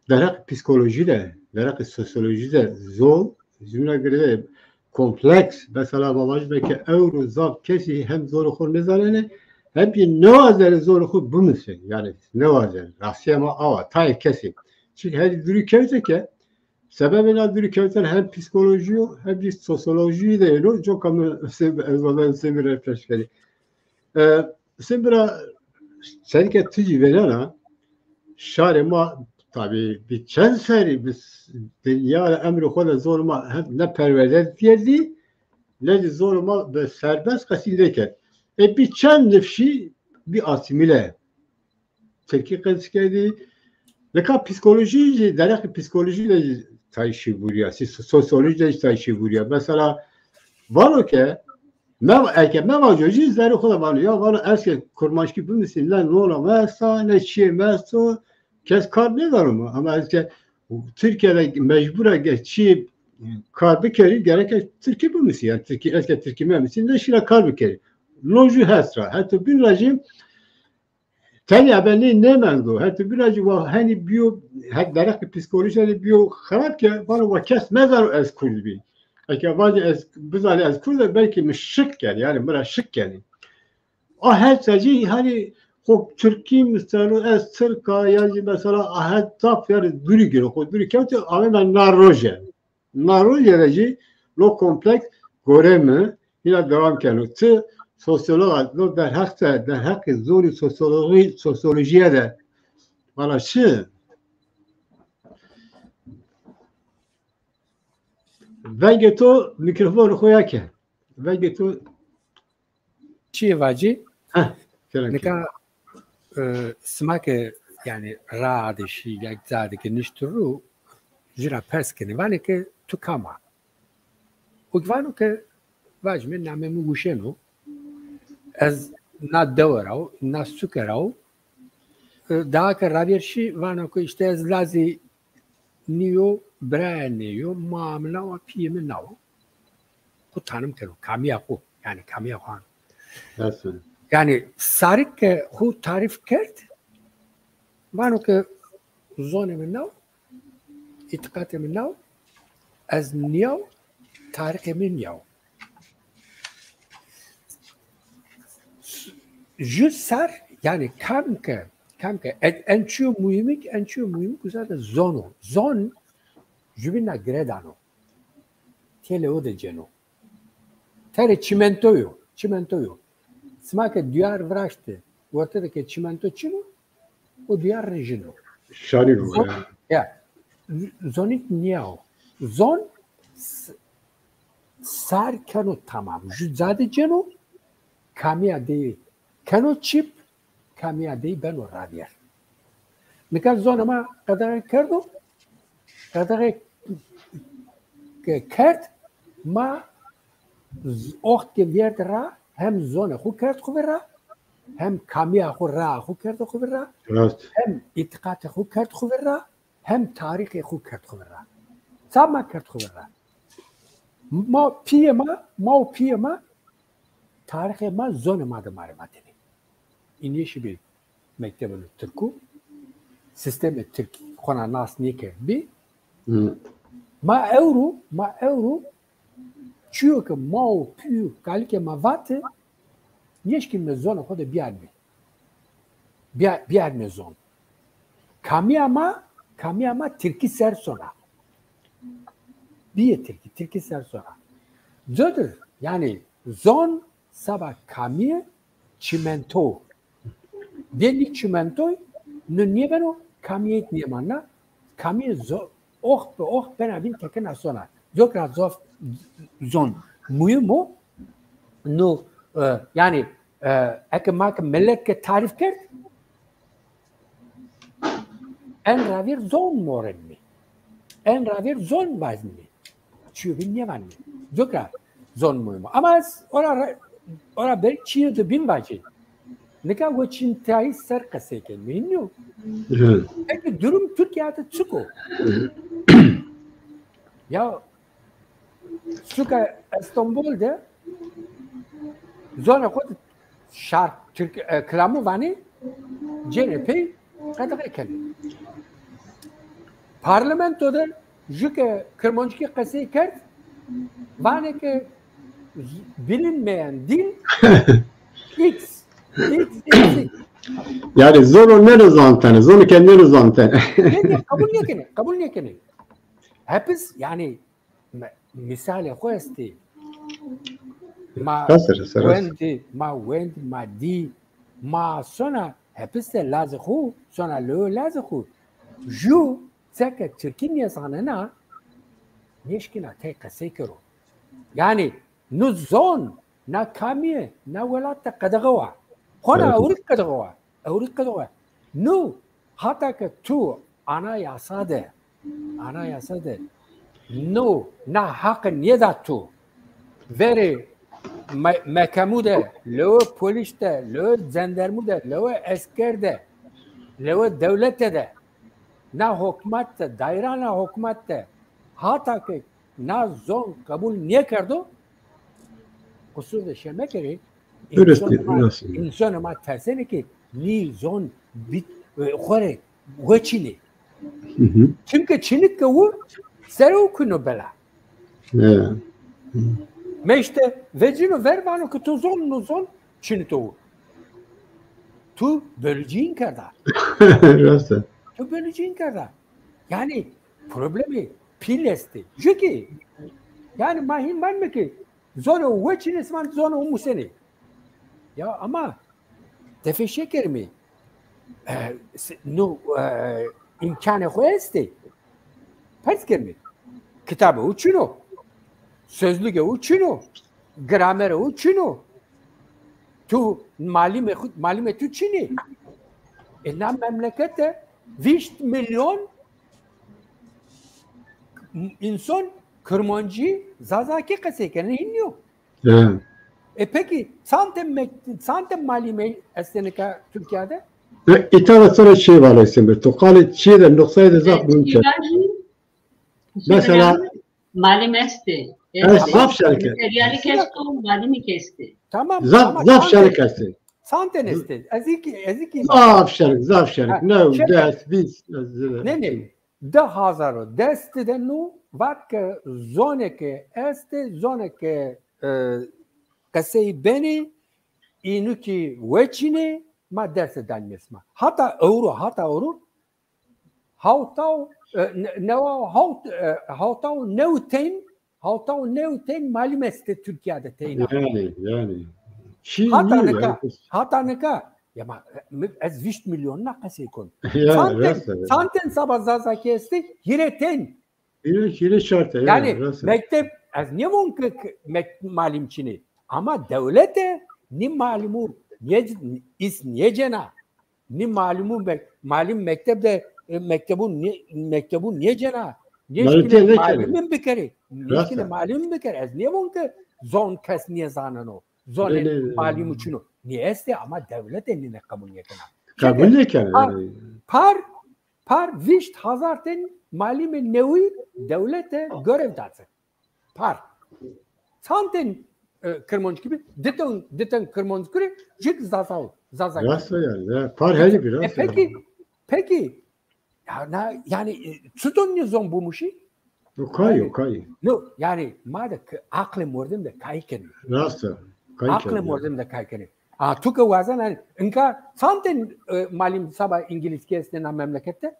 derheq psîkolojî de, derheq sosyolojî de zon, zûna girê de kompleks. Mesela ma vajîme ke ewro zaf kesî hem zonê xo nêzanenê, hem jî nêwazenê zonê xo bimisê. Yanî nêwazenê. Rastîya ma awa, tayê kesî. Çimkî herî dûrî kewte ke, sebebê na dûrî kewten hem psîkolojî yo, hem jî sosyolojî de yeno. Coka mi Huseyîn, ez vana Huseyîn Bira pêşkerî. E, Huseyîn Bira, senî ke tu jî vênena, şarê ma tabî bi çend serî bi s-, dinya ra emrê xo de zonê ma hem ne perwerde kerdî, ne jî zonê ma bi serbest qesî nêkerd. E, bi çend nifşî bi asîmîle. Tirkî qencî kerdî. Nika psîkolojî jî, derheqê psîkolojî de jî tayê şî vurîya, sî-, sosyolojî de jî tayê şî vurîya. Mesela vano ke, me, eke mevajo jî zerrê xo de vano. Ya vano ez ke kurmanckî bimisî, ne nona mi esta, ne çîyê mi esto, kes kar nêdano mi. Ama ez ke Tirkîye de mecbur a ke çîyê kar bikerî, gereke tirkî bimisî. Yanî tirkî, ez ke tirkî memisî, nêşîna kar bikerî. No jû hest ra. Heta bîn ra jî Tenê ebe nê nêmendo. Hetê bîra jî wa henî bîyo, het derheqê psîkolojî de bîyo xirab ke vano wa kes mezano ez kurd bî. Eke vajî ez bizanî ez kurd a, belkî mi şik kenî, yanî mi ra şik kenî. A het ra jî hanî xo tirkî miseno, ez tirk a, ya jî mesela a het zaf yanî dûrî gino, xo dûrî kewtî, ameyme na roje. Na roje de jî no kompleks gore mi, hîna dewam keno. Ti sosyolog a, no derheq de, derheqê zonî sosyolojî, sosyolojîye de vana çi? Vengê to, mîkrofonê xo ya ke. Vengê to. Çi vacî? Heh, kerem ke. Nika Sima ke, yanî, raa de şî, ya ca de ke niştî ro, jû ra pers kenê, vanê ke tu kam a? O vano ke, vajîme, namê mi Wuşen o. Ez na dewe ra wo, na suke ra wo. E, daha ke ravêr şî, vano ke îşte ez lazê nîyo, birayê nîyo, maa mi na wa, pîyê mi na wo. Xwu tanim keno, kamîya xwu, yanî kamîya xwu ano. Yanî sarik ke xwu tarîf kerd, vano ke zonê mi na wo, îtîqatê mi na wo, ez nîya wo, tarîxê mi nîya wo. Jû ser, yanî kam ke, kam ke en, en çîyo muhîmik, en çîyo muhîmik uza de zon o. Zon jûbîn ra gire dano. Têlewe de cêno. Terê çîmento yo, çîmento yo. Sima ke duyar viraşte, orte de ke çîmento çin o, o duyar rijin o. Şarî ro. Zon, ya. Ya. Z-, zonîk nîya wo. Zon s-, sar keno tamam. Jû ca de cêno, kamîya dey keno çîp, kamîya dey beno ravêr. Nika zonê ma qedexe kerdo, qedexe ke-, kerd, ma z-, oxt ke vêrd ra hem zonê xwu kerd xwu vîr ra, hem kamîya xwu, raa xwu kerd xwu vîr ra, rast, hem îtîqatê xwu kerd xwu vîr ra, hem tarîxê xwu kerd xwu vîr ra. Ça ma kerd xwu vîr ra? Ma pîyê ma, ma û pîyê ma, tarîxê ma, zonê ma de ma rê vatenê. Înî şîbî mektebê tirkû, sîstemê tirkî xo na nas nêkerdbî. Hı. Ma ewro, ma ewro çîyo ke ma û pî û kalikê ma vate, nêşkînme zonê xo de bîyarnme. Bîya-, bîyarnme zon. Kamîya ma, kamîya ma tirkî ser sona. Bîyê tirkî, tirkî ser sona. Codir, yanî zon seba kamîye çîmento. Bê nî çîmentoy, no nêbeno, kamîyêk nêmanena, kamîye zo-, oxt bi oxt bena vîn, tekina sona. Codir ra zof zon muhîm o. No, e, yanî, e, eke ma ke milet ke tarîf kerd, en ravêr zon morenme. En ravêr zon vaznme. Çîyo bîn nêvanme. Coka zon muhîm o. Ama ez ora ra-, ora ber çîyo de bîn vacî. Nika weçîntayî ser qesey kenme. Hînî yo. Hı. Peki durum Tirkîya de çik o? Ya suka Estanbol de zonê xo de şar Tirk, e, kilamû vanê, cênê pey qedexe kenê. Parlamento de jû ke kirmanckî qesey kerd, vanê ke bilinmeyen dil X, X, X, X. Yanî zono nêrizantene, zono ke nêrizantene. Nê, nê, qebul nêkenê, qebul nêkenê. Hepis, yanî, me-, mîsalê xo estê. Ma wendî, ma wendî, ma dî, ma sona hepis de lazê xo, sona lewe lazê xo. Jû seke tirkî nêzanena, nêşkîna tey qesey kero. Yanî, no zon, na kamîye, na welat de qedexe wa. Xona ewrî qedexe wa. Ewrî qedexe wa. No, hata ke tu anayasa de, anayasa de, no, na haqi nêda tu. Verê me-, mekemû de, lewe polîs de, lewe cendermû de, lewe esker de, lewe dewlete de, na hokmat de, daîrana hokmat de, hata ke na zon qebul nêkerdo, qusur de şêr mekerê, însonê ma, însonê ma tersenê ke nî zon bit, e, xo rê weçînê. Hı hı. Çimke çinik ke wu, sere wu kuno bela. He. Meşte vecîno ver, vano ke to zon, no zon çinito wu. Tu bölücüyün kerda. Rast a. Tu bölücüyün kerda. Yanî problemê pîl estê. Çunkî, yanî, ma hîn vanîme ke zonê weçînê, sima zonê musenê. Ya ama tefeşe kerîme. E, se-, no, e, îmkanê xo estê. Pers kerîme. Kitabê xo çin o. Sözlüge xo çin o. Gramere xo çin o. Tu malîmê xo, malîmê tu çin ê. E, na memlekete vîşt milyon însan Kirmancî, Zazakî qesey kenê, hîn nîyo. E pekî, çante mek-, çante malîmê estê nika Tirkîya de? E, îta de to rê çîyê vano, Semir. To qalê çîyê de, nuqtayê de zaf muhîm kerd. Mesela, malîm estê. Ez zaf şerik. Materyalîk esto, malîmîk estê. Tamam, zaf, ama zaf şerik estê. Çanten estê? Ez kî, ez kî. Zaf şerik, zaf şerik. Ha, new, şerik. Des, vîst, ez zî-, ne, ne. Di hazar û des de nû vat ke zonê ke estê, zonê ke, e, qesey benê, înû kî weçînê, ma derse danîme sima. Hata ewro, hata ewro, hawtaw, e, ne-, newa hawt, e, hawtaw new tên, hawtaw new tên malîm estê Tirkîya de teyna. Yanî, yanî. Çî hata nîyo, nika, yanî. Hata nika. Ya ma, mi, ez vîşt milyon na qesey kon. Yanî, çanten, rast e, yanî. Çanten saba Zazakî estê, hîrê tên. Hîrê, hîrê çar ten, yanî, yanî, rast e. Mekteb, ez nêvon ke, ke mek-, malîm çinê. Ama dewlete nî malîmû nê-, îs nêcena. Nî malîmû me-, malîm mekteb de, e, mektebû nê-, mektebû nêcena. Nêşkîne malîmîn bikerê. Nêşkîne malîmîn bikerê. Ez nêvon ke zon kes nêzaneno. Zonê malîmû çin o. Nê estê ama dewlete nîne qebul nêkena. Qebul nêkena. Par, par, par vîşt hazar tên malîmê newî dewlete görev da ci. Par. Çand tên, e, Kirmanckî bî, di ten, di ten Kirmanckî rê, cik Zaza o, Zaza. Rast o yanî, ya, par herî bî, rast o. E, pekî, pekî, ya, na, yanî, e, çiton nîzon bimuşî? No kay o, kay. No, yanî, ma de k-, aqlê mordem de kay kenê. Rast o, kay kenê. Aqlê mordem de kay kenê. A, tu ke wazen, yanî, inka çand tên, e, malîm saba îngilîzkî estê na memleket de?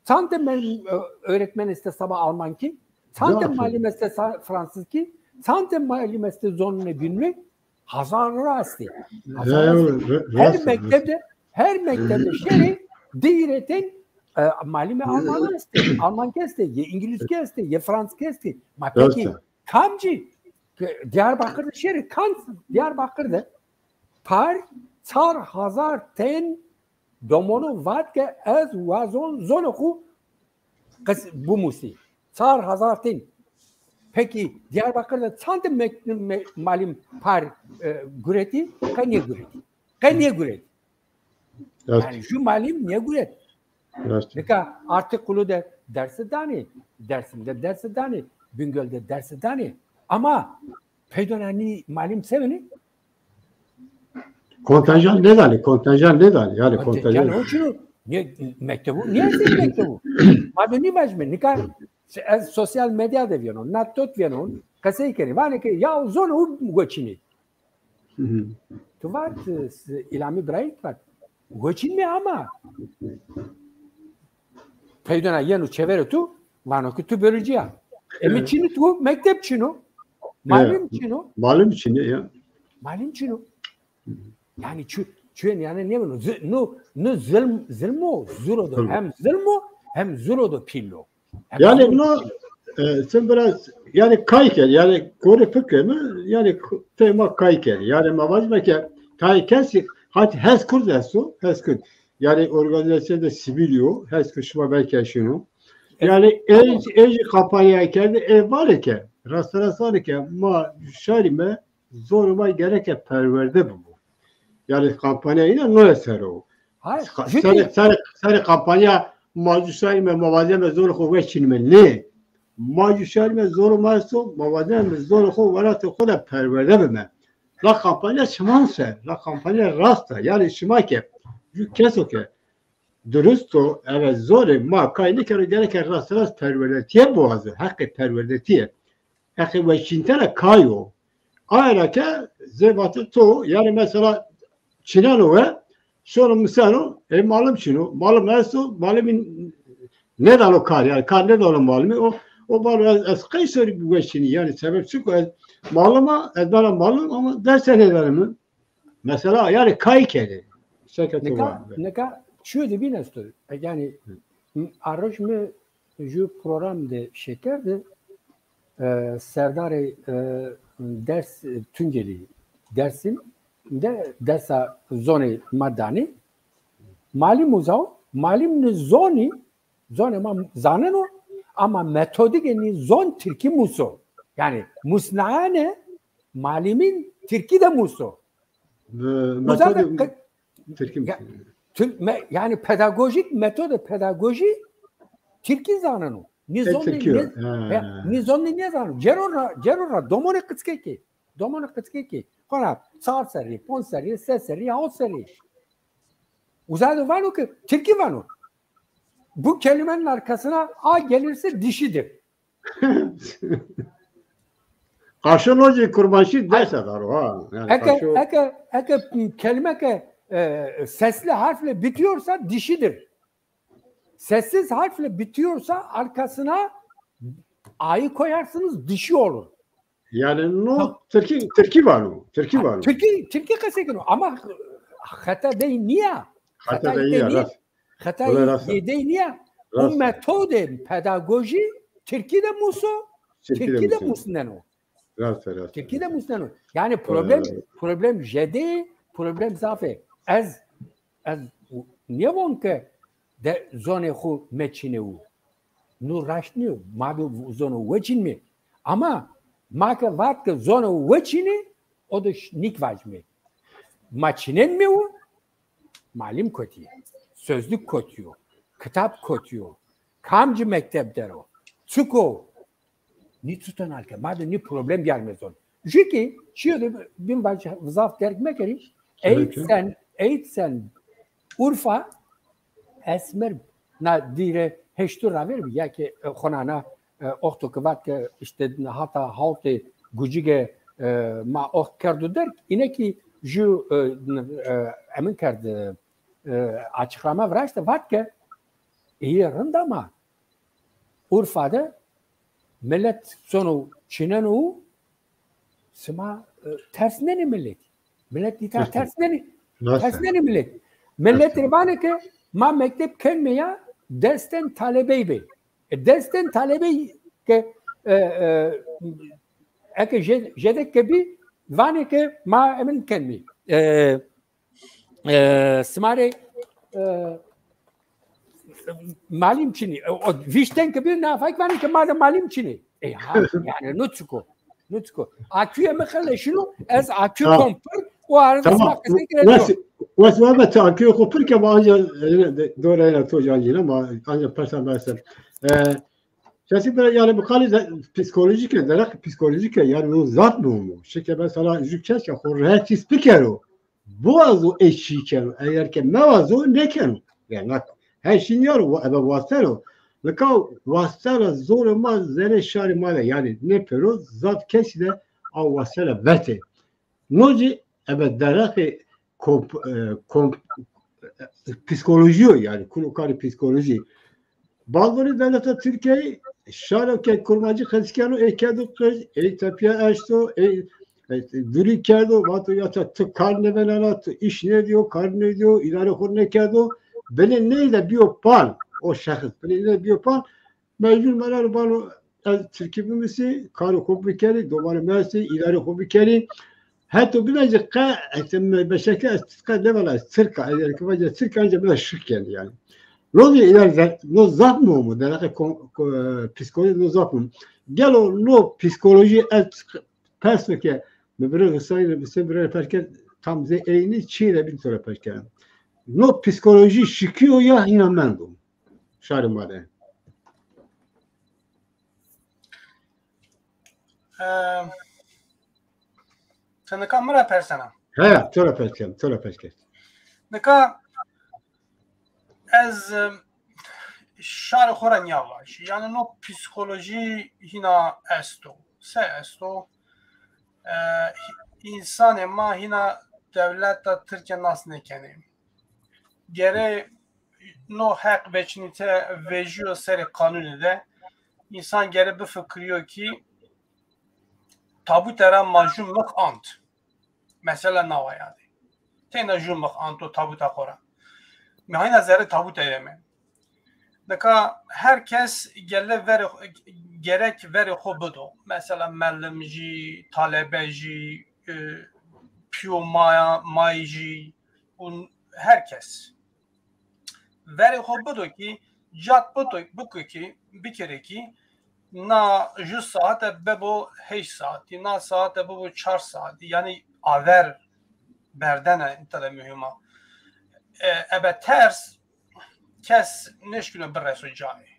Çand te me-, e, öğretmen estê saba almankî? Çand te malîm estê sa-, fransızkî? Çand te malîm estê zonê bînlî? Hazar ra estê. Hazar ra estê. Her mektebde, her mektebde şêrê di hîrê tên, e, malîmê alman estê, almankî estê, yê îngilîzkî estê, yê fransızkî estê. Ma pekî kamcî? Diyarbakır de şêrê, kam Diyarbakır de par çar hazar tên domono vat ke ez wazon zonê xo qes-, bimusî. Çar hazar tên. Pekî Diyarbakır de çand me-, me-, malîm par, e, guretî? Qe nêguretî. Qe nêguretî. Yanî ju malîm nêguret. Nika Artuklu de dersi danê, Dersim de dersi danê, Bingöl de dersi danê. Ama peydo na nî malîm se benê? Kontenjan nêdanê, kontenjan nêdanê. Yanî kontenjan o çin o. Nê, mektebû, nê zî mektebû. Ma do nîvajîme, nika ez sosyal medya de vîyeno, na tot vîyeno, qesey kenê. Vanê ke ya zonê û weçînê. Tu vat, e, s-, Îlhamî Birayî vat. Weçînme ama. Peydona yeno çeverê tu, vano ke tu bölücü ya. E, mi çin o, tu mekteb çin o. Malîm çin o. Malîm çin o ya. Malîm çin o. Yanî çu-, çuyên yanî nêbeno. Zi-, no, no zilm, zilm o, zuro do. Hem zilm o, hem zuro do pîl o. Yanî no, e, sen biraz, yanî kay kerd, yanî korê fikir mi, yanî k-, tema kay kerd. Yanî ma vajîme ke tayê kesî, hat HES Kurd esto, HES Kurd. Yanî organizasyonê sivîlî yo, HES Kurd şima belkî eşîno. Yanî ej, ej kampanya kerdî, ê vanê ke, rasterast vanê ke ma şarîme, zonê ma gereke perwerde bibo. Yanî kampanya înan no eser o. Hay, serê, serê, serê kampanya ma jû şarîme, ma vazeme zonê xo weçînme. Nê. Ma jû şarîme, zonê ma esto, ma vazeme zonê xo, welatê xo de perwerde bime. La kampanya şima ser, la kampanya rast a. Yanî şima ke, jû keso ke durust o, evet, zonê ma kay nêkero, gereke rasterast perwerdetîye biwazo, heqê perwerdetîye. Heqê weçîntene kay o. Aye ra ke zê vatê to, yanî mesela çineno we, şono miseno, ê malim çin o, malim esto, malimî nêdano kar, yanî kar nêdano malimî, o, o vano ez, ez qey serî biweçînî, yanî sebeb çik o, ez malim a, ez bena malim ama derse nêdanîme. Mesela, yanî kay kenê. Seke to va. Nika, nika çîyo de bîn esto. Yanî, a roj mi ju program de şêkerde, e, serdarê, e, ders, e, Tuncelî, Dersim de dersa zonê ma danê. Malim uza o, malim ni zonî, zonê ma zaneno, ama metodîkê nî zon tirkî muso. Yanî musnaene malimîn tirkî de muso. Uza de tirkî muso. Yanî pedagojîk, metodê pedagojî tirkî zaneno. Nî zon nî nêzano. Cero ra, cero ra domonê qickekî. Domanê qickekî. Xora çar serrî, ponc serrî, ses serrî, hawt serrî. Uza de vano ki tirkî vano. Bu kelimenin arkasına A gelirse dişidir. Qarşo no zî kurmanşî dest eder o ha. Yanî eke, eke, eke kelime ke e, sesli harfle bitiyorsa dişidir. Sessiz harfle bitiyorsa arkasına A'yı koyarsınız, dişi olur. Yanî no tirkî, tirkî vano, tirkî vano. Tirkî, tirkî qesey keno ama xeta dey nîya. Xeta dey nîya. Xeta dey nîya. O metodê pedagojî tirkî de muso, tirkî de musneno. Rast, rast. Tirkî de musneno. Yanî problem, problem jede, problem zaf ê. Ez, ez nêvon ke de zonê xu meçînewu. Nu raşt nîyo. Ma bi zono weçînmê. Ama ma ke vat ke zono weçînê, o de nîk vacmê. Ma çînenmewu, malim kotî, sözlük kotîyo, kitap kotîyo, kamci mekteb der o, çik o, nî tuton halke, ma de nî problem biyarme zon. Jü ki çiyo de bin vac zaf derg mekerî, eğitsen, eğitsen Urfa, Esmer na dîre heştu raver bi, ya ki e, xonana e, oxto ki vat ke işte hata hawtê gucige e, ma oxt kerdu derg, îne ki jü e, e, emin kerd, e, açıklama viraşte, vat ke iyi rind ama Urfa de millet sono çîneno, sima e, tersnenê millet. Millet îta tersnenê, tersnenê millet. Millet rê vanê ke ma mekteb kenme ya, desten talebey bê. E, desten talebey ke e, e, eke je-, jedek ke bî, vanê ke ma emin kenmî. E, e, sima rê e, malim çinî. E, o vîşten ke bî, nafak vanê ke ma de malim çinî. E, ha, yanî no çik o. No çik o. Akuyê mi xele şino, ez akuyê kom pir, o arada sima qesey kira. Wes, wes, wes, tu akuyê xo pir ke ma anca, e, dora ena to can yine, ma anca persa mersa. E, Kesî bira, yanî bi qalî de psîkolojîk e, derek psîkolojîk e, yanî o zaf muhîm o. Şike mesela jü kes ke xo rehet hîs bikero, biwazo ê çî keno, eger ke mewazo nêkeno. Yanî her şey nîyaro, ebe wasteno. Nika wastena zorê ma zerê şarê ma de, yanî nê pêro zaf kesî de a wastena vetê. No zî ebe derexê komp-, e, komp-, e, psîkolojî yo, yanî kuno karê psîkolojî. Balonê dewleta Tirkîyeyî şaro ke kurmancî qesî keno, ey kerdo qij, ey tepîya eşto, ey, ey durî kerdo, vato ya ta ti kar nêbenena, ti îş nêdîyo, kar nêdîyo, îdarê xo nêkerdo. Binê ney de bîyo pal, o şexs binê ney de bîyo pal, mecbur mereno vano ez tirkî bimisî, karê xo bikerî, domanê mi estê, îdarê xo bikerî. Heto bîna zî qe, eke mi beşeke ez qe nêvana ez tirk a, eger ke vaca tirk a, anca mi ra şik kenê yanî. No zî îdare ze-, no zaf muhîm o, derheqê ko-, ko-, psîkolojî no zaf muhîm. Gelo no psîkolojî ez perso ke mi bira Husayîn, Husayîn bira pers kerd, tam zê eynî çî de bîn to ra pers kerd. No psîkolojî şikîyo ya hîna mendo şarê ma de? E, ti nika mi ra persena? He, to ra pers kerd, to ra pers kerd. Nika ez, e, şarê xo ra nîya vajî. Yanî no psîkolojî hîna esto. Se esto? E, însanê ma hîna dewleta Tirkîya nas nêkenê. Gere no heq veçînîte vejîyo serê qanûnî de. Însan gere bifikirîyo kî tabute ra ma jû mix ant. Mesela nawa yanî. Teyna jû mix anto tabuta xo ra. Mi hîna zerrê tabute yeme. Nika her kes gele verê, gerek verê xo bido. Mesela melim jî, talebe jî, e, pîyo maya, may jî, û her kes. Verê xo bido kî, cat bido, biko kî, bikerê kî, na ju saete bebo heşt saetî, na saete bebo çar saetî, yanî aver berdene, îta de muhîm a. E, ebe ters, kes nêşkîno bireso cayê.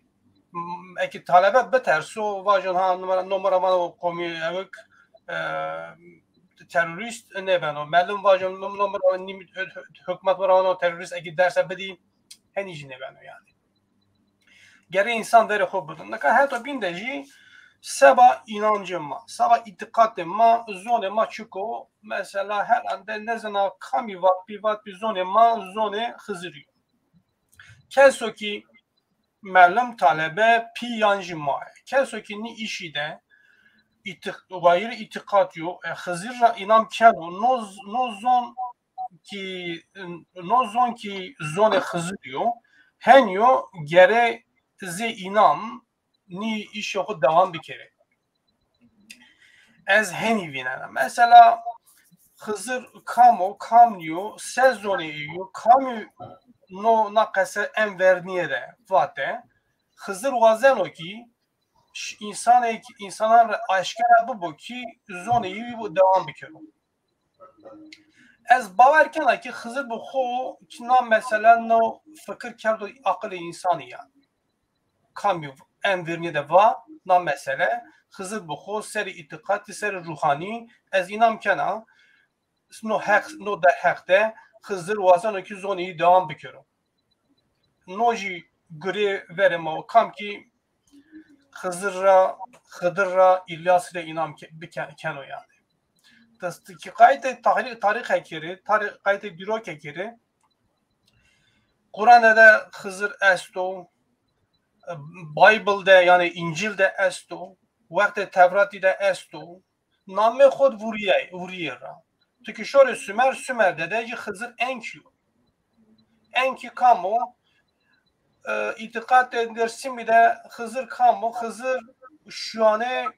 M-, eke talebe biterso, vajon ha numara, numara vano komî ewik, e, terorîst nêbeno. Melim vajon num-, numara nîm-, hukmat vano terorîst, eke derse bidî, henî jî nêbeno yanî. Gere însan verê xo bido. Nika heta bîn de jî seba înancê ma, seba îtîqatê ma, zonê ma çik o? Mesela herhalde nezana kamî vatbî, vatbî zonê ma zonê Xizirî yo. Keso kî melim, talebe, pî yan jî maye. Keso kî nî îşî de îtîq-, wayîr îtîqat yo, e, Xizir ra înam keno, no z-, no zon kî, no zon kî zonê Xizirî yo, henî yo gere zê înam nî îşê xo dewam bikerê. Ez henî vînena. Mesela Xizir kam o, kam nîyo, se zonê ey yo, kamî no na qese en vernîye de vate. Xizir wazeno kî ş-, însanê, însanan rê aşkera bibo kî zonê ey dewam bikero. Ez bawer kena kî Xizir bi xo kî na mesele no fikir kerdo aqilê însanî ya. Kamî en vernîye de va na mesele, Xizir bi xo serê îtîqatî, serê ruhanî, ez înam kena no heq, no derheq de Xizir wazeno kî zonê ey dewam bikero. No jî gurê verê ma o, kam kî Xizir ra, Xidir ra, Îlyas rê înam ke-, bike-, keno yanî. Dest kî qaytê tarî-, tarîxe kerê, tarî-, qaytê dîroke kerê. Qurane de Xizir esto, Bible de, yanî Încîl de esto, wextê Tewratî de esto. Namê xo vurîyay-, vurîyê ra. Ti kî şorê Sumer, Sumer de de jî Xizir Enkî yo. Enkî kam o? E, îtîqatê Dêrsimî de Xizir kam o? Xizir şuyanê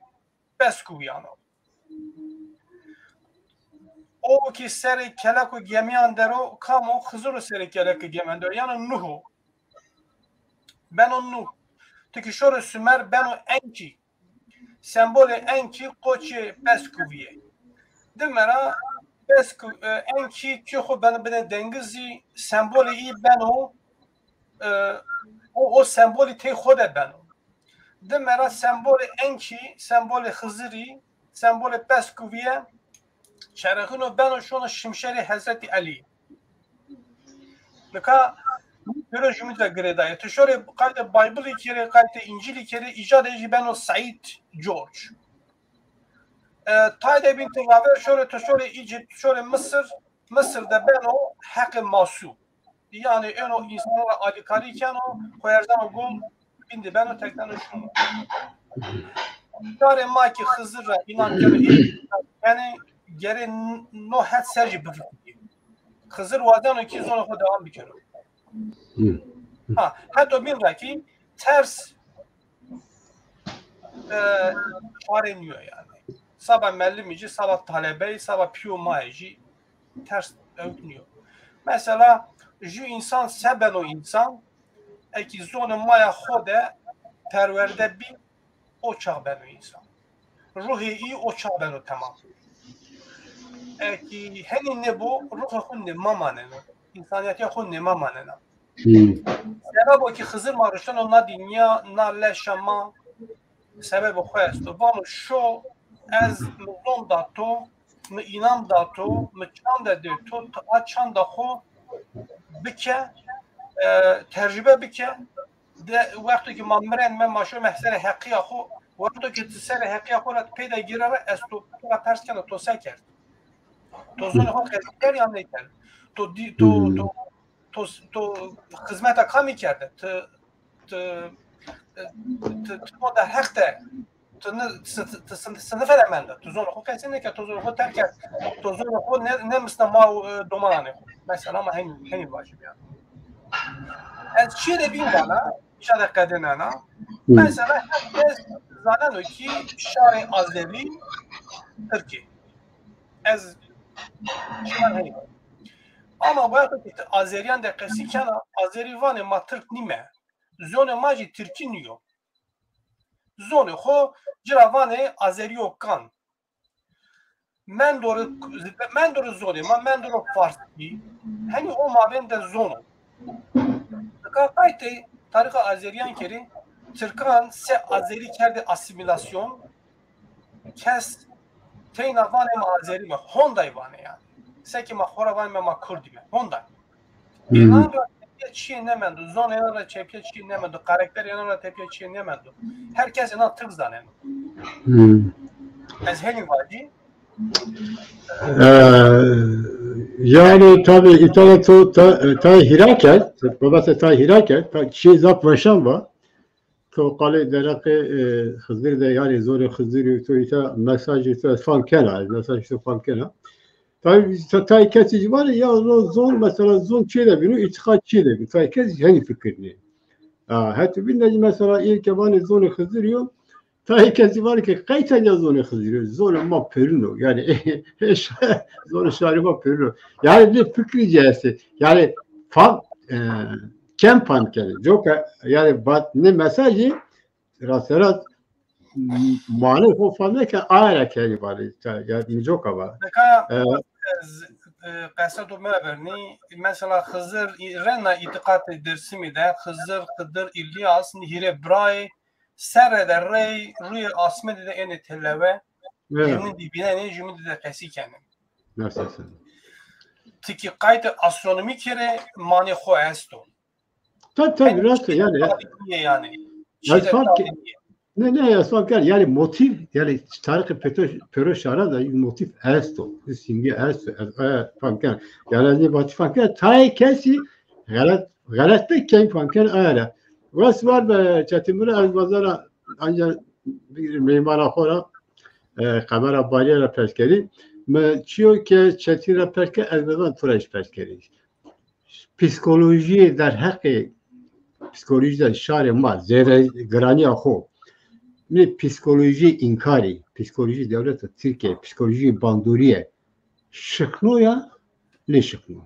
Peskûvîyan o. O kî serê kelek û gemîyan der o, kam o? Xizir o serê kelek û gemîyan der o. Yanî Nuh o. Beno Nuh. Ti kî şorê Sumer, beno Enkî. Sembolê Enkî qoçê Peskûvî yê. Dime ra Peskû-, e, Enkî kî xo beno binê dengizî, sembolê î beno, e, o, o sembolî tey xo de beno. Dime ra sembolê Enkî, sembolê Xizirî, sembolê Peskûvîye, çerexîno beno şono şimşerê Hezretî Elî. Nika pêro jumî de girêdayê. Tu şorê qaytê Baybilî kerê, qaytê Încîlî kerê, îca de jî beno Said George. E, tay de bîn ti raver şorê, tu şorê Îcîpt, şorê Misir, Misir de beno Heqê Masû. Yanî êno însanan ra alîkarî keno, xo erzeno gol, bîn de beno, tekneno şûno. Şarê ma kî Xizir ra înam keno, ê, yanî gere n-, no het ser jî bifikirî. Xizir wazeno kî zonê xo dewam bikero. Hı. Ha, heto bîn ra kî ters, e, çare nîyo yanî. Saba melimî jî, saba talebeyî, saba pîyo mayê jî ters ewk nîyo. Mesela, ju însan se beno însan, eki zonê maya xo de perwerde bî, o çax beno însan. Ruhê î o çax beno temam. Eki henî nêbo, ruhê xo nêma maneno. Însanîyetîya xo nêma manena. Hmm. Sebebo kî Xizir ma ruşteno na dinya, na leşa ma, sebebê xo esto. Vano şo, ez mi zon da to, mi înam da to, mi çande dê to, ti a çanda xo bike, e, tercube bike. De wexto kî ma mirenme, ma şome serê heqîya xo, wexto kî ti serê heqîya xo ra peyde gêrare, ez to, to ra pers kena, to se kerd? To zonê xo qesî kerd yan nêkerd? To dî-, to, hmm, to, to, to xizmeta kamî kerde? Ti, ti, ti, ti no derheq de, ti ni, ti, ti, ti sin-, sinife de mende. Ti zonê xo qesî nêkerd, to zonê xo terk kerd. To zonê xo nê-, nêmisna ma û, e, domananê xo. Mesela ma henî, henî vajîme yanî. Ez çîyê de bîn vana, îşa de qedênena. Hı. Mesela her kes zaneno kî şarê Azerî Tirk ê. Ez şima henî vajî. Ama wexto ke ti azerîyan de qesî kena, azerî vanê ma tirk nîme. Zonê ma jî tirkî nîyo. Zonê xo ci ra vanê azerîyo kan. Mendorê, mendorê zonê ma, mendorê farsî, henî o mabên de zon o. Nika qaytê tarîxa azerîyan kerê, tirkan se azerî kerdê asîmîlasyon, kes teyna vanê ma azerî me, honday vanê yanî. Seke ma xora vanê me ma kurdî me, honday. Hmm. Înan ra tepîya çîyê nêmendo, zonê înan ra tepîya çîyê nêmendo, karakterê înan ra tepîya çîyê nêmendo. Her kes înan tirk zaneno. Hmm. Ez henî vacî. Ee, yani tabii İtalya to, ta, ta hîra kerd, babası ta hîra kerd, ta, şey zaf weşan va. To qalê deraqê, e, Xizir de, yani zorê Xizirî to îta mesajê to ez fam kena, ez mesajê to fam kena. Tabii ta, tay kesî jî vanê ya zon, zon, mesela zon çi de bîno, îtîqat çi de bîno. Tay kesî henî fikir nê. Ha, hetê bîn de jî mesela ê ke vanê zonê Xizirî yo, tay kesî vanê ke qey tenya zonê Xizirî yo, zonê ma pêrin o. Yani zonê şarê ma pêrin o. Yani nê fikrî ci estê. Yani fam, e, kem fam kenê. Coka yani bat nê mesajî rasterast m-, manê xo fam nêke, aye ra kerî vanê. Ya, mi coka va. Nika e, ez, e, qesa do mevernî. Mesela Xizir, reyna îtîqatê Dêrsimî de Xizir, Xidir, Îlyas, nî hîrê birayê serre de rey rûyê asmedî de ênê telewe. Evet. Jumîn dî vînenê, jumîn dî de qesî kenê. Nasıl? Ti kî qaytê astronomî kerê, manê xo esto. Tabii, tabii, rast e, yani. Yani. Ne, ne, ya, fam ken, yani motif, yani tarixê pêro, pêro şara da motif esto, simge esto, ez, e, fam ken. Yani ez nê vatî fam ken, tayê kesî xelet, xelet de key fam ken, aye ra. Rast var be, Çetin Bira, ez vazena, ancak bir meyman xo ra, e, kamera barîye ra pers kerî. Mi çîyo ke Çetin ra pers ke, ez vazena to ra jî pers kerî. Psîkolojîyê derheqê psîkolojî de şarê ma zêde giranîya xo. Nê psîkolojîyê înkarî, psîkolojîyê dewleta Tirkîye, psîkolojîyê bandorîye şikno ya, nêşikno.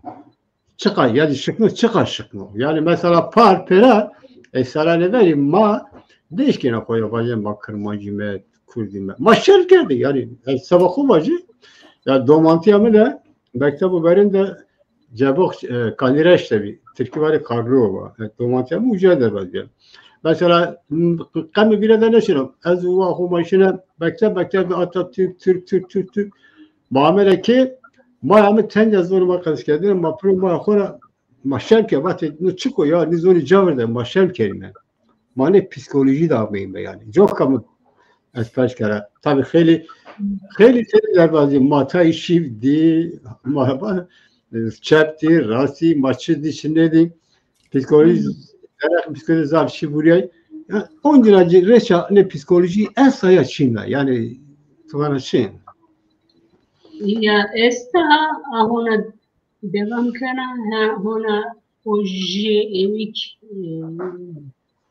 Çiqa, yanî şikno, çiqa şikno. Yanî mesela par pêra, ey serranê verî ma nêşkêna xo ya vajê ma kirmancî me, kurdî me. Ma şerm kerdî, yanî ez seba xo vajî. Ya domantîya mi de mektebo verên de Cebox, e, Kalîreş de bî. Tirkî vanê Karlova. E, domantîya mi uca de vazîya. Mesela, m-, qemê vîre de nêşino. Ez û wa xo ma şine mekteb, mekteb de Atatürk, Türk, Türk, Türk, Türk. Ma amêne ke maya mi tenya zonê ma qesî kerdêne, ma piro maya xo ra ma şerm ke, vatê no çik o ya, nê zonê cawir de ma şerm kerîme. Ma nê psîkolojî de ameyîme yanî. Coka mi ez pers kera. Tabî xeylê, xeylê têde derbazî, ma tayê şîv dî, ma va, e, çep dî, rast dî, ma çi dî, çi nêdî. Psîkolojî, derheq psîkolojî zaf şî vurîyay. Ya, oncîna ci reça nê psîkolojî esta ya çin a? Yanî, ti vana çi? Ya esta, a hona devam kena, ha, hona o jê ewî k, e,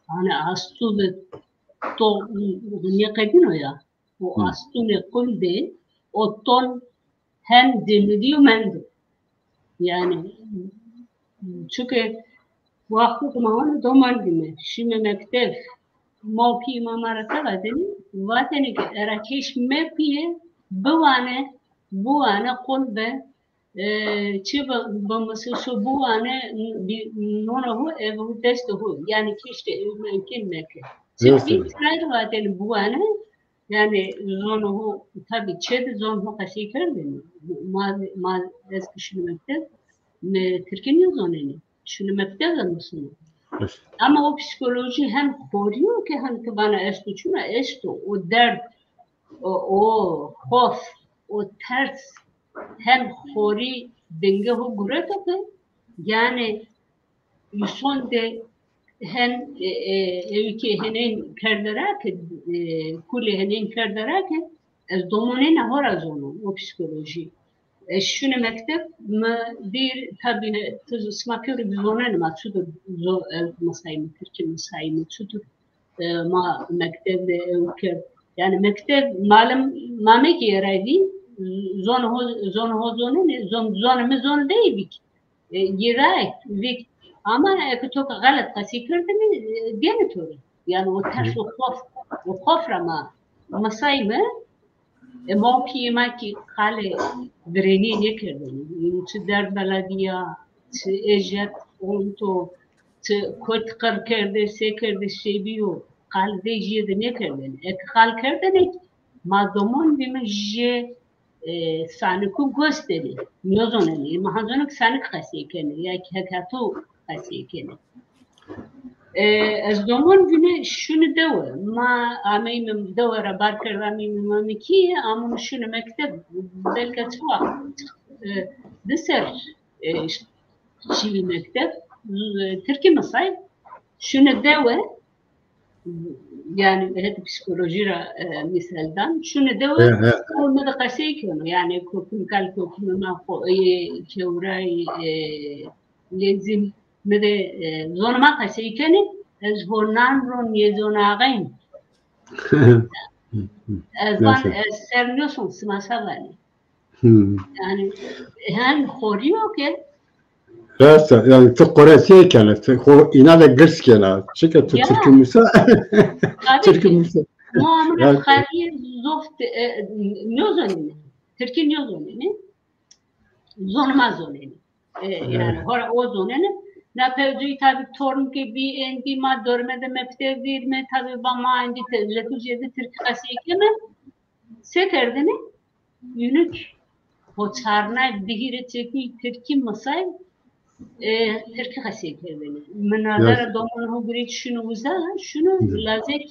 hani astû ve to, nêqedîno ya. O Hı. astûnê qul de o ton hem demidîyo mendo. Yani, çünkü wexto ke ma hona doman dîme, şîme mekteb, ma û pîyê ma ma ra se vatêne? Vatêne ke era kêş mepîye, biwane, biwane qul be, e, çi bi, bimisliso biwane, bî, nona ho, eve ho, destê ho. Yani kêş de ewî mumkun meke. Çi bî, vatêne biwane, yani zonê ho, tabî çê de zonê ho qesey kerdêne. Ma, ma ez kî şino mekteb, mi tirkî nêzonêne. Şino mekteb de musino. Ama o psîkolojî hem xorî yo ke hem ti vana esto, çuna esto, o derd, o, o xof, o ters hem xorî bingê ho gureto ke, yani îson de hen, e, e, ewî ke henên kerde ra ke, e, kulê henên kerde ra ke, ez domonêna ho ra zono, o psîkolojî. Ez şino mekteb, mi dîr, tabî, ti, sima pêro bî zonenê ma çutur zo-, e, misayîme, tirkî misayîme, çutur, e, ma mekteb de ew kerd. Yani mekteb, malim, mamekî êray dî, zonê ho, zonê ho zonenê, zon-, zonê mi zon dey bî kî. E, yê ra vik. Ama eke to ke xelet qesey kerdinî, e, gênê to rê. Yanî o ters, o xof, o xof ra ma misayme, e, ma û pîyê ma kî qalê virênîye nêkerdêne. Yanî çi derd bela bîya, çi ejeb onto, çi kot qir kerdê, se kerdê, se bîyo, qal vejîye de nêkerdêne. Eke qal kerdêne, ma domon bîme jê e, saniku gos denê. Nêzonenê. Ma ha zono ke sanik qesey kenê ya kî hekato qesey kenê. E, ez domon vîne şune dewe. Ma ameyme dewe ra bar kerd, ameyme Mamekîye, amûme şune mekteb. Belka çi waxt, e, di ser, e, şîyî mekteb, e, tirkî misay, şune dewe, yanî hetê psîkolojî ra, e, mîsal dan. Şune dewe, he, he, o mi de qesey keno. Yanî kokim kal, kokim ma xo, e, kewray, e, lezim mi de, e, zonê ma qesey kenê, ez ho nan ro nêzonaxeyn. Ez van, neyse, ez ser nêson, sima se vanê. Hmm. Yanî, hen xorî yo ke. Rast a, yanî ti qoresîye kena, ti xo îna de girs kena. Çike ti tirkî musa. Tirkî musa. Ma amune xerîye zof, e, nêzonenê. Tirkî nêzonenê. Zonê ma zonenê. E, yanî, hora o zonenê. Na pevcuyî tabî torn ke bî, endî ma dorme de mekteb vîrme, tabî ba ma endî te, letucîye de tirkî qesey keme. Se kerdêne? Ünük ho çarnay di hîrê tepî tirkî misay, e, tirkî qesey kerdêne. Mi na dara domon ho gureyt şunu uza, şunu lazek,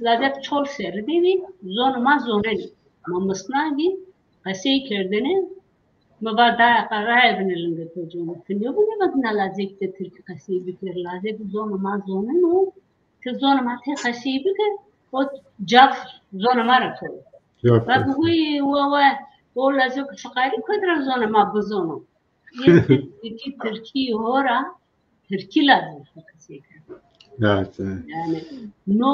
lazek çol serri de bî, zonê ma zonenê. Ma misna bî, qesey kerdêne. Mi va daya qe raye bine linge to cono. Ti nêbune va na lazek de tirkî qesey biker. Lazek zonê ma zoneno. Ti zonê ma tê qesey bike, o caf zonê ma ra to. Bak, wi, wa, wa, o lazek fiqarî kotî ra zonê ma bizono. Yê tirkî, tirkî ho ra, tirkî lazek qesey keno. Evet, evet. Yanî, no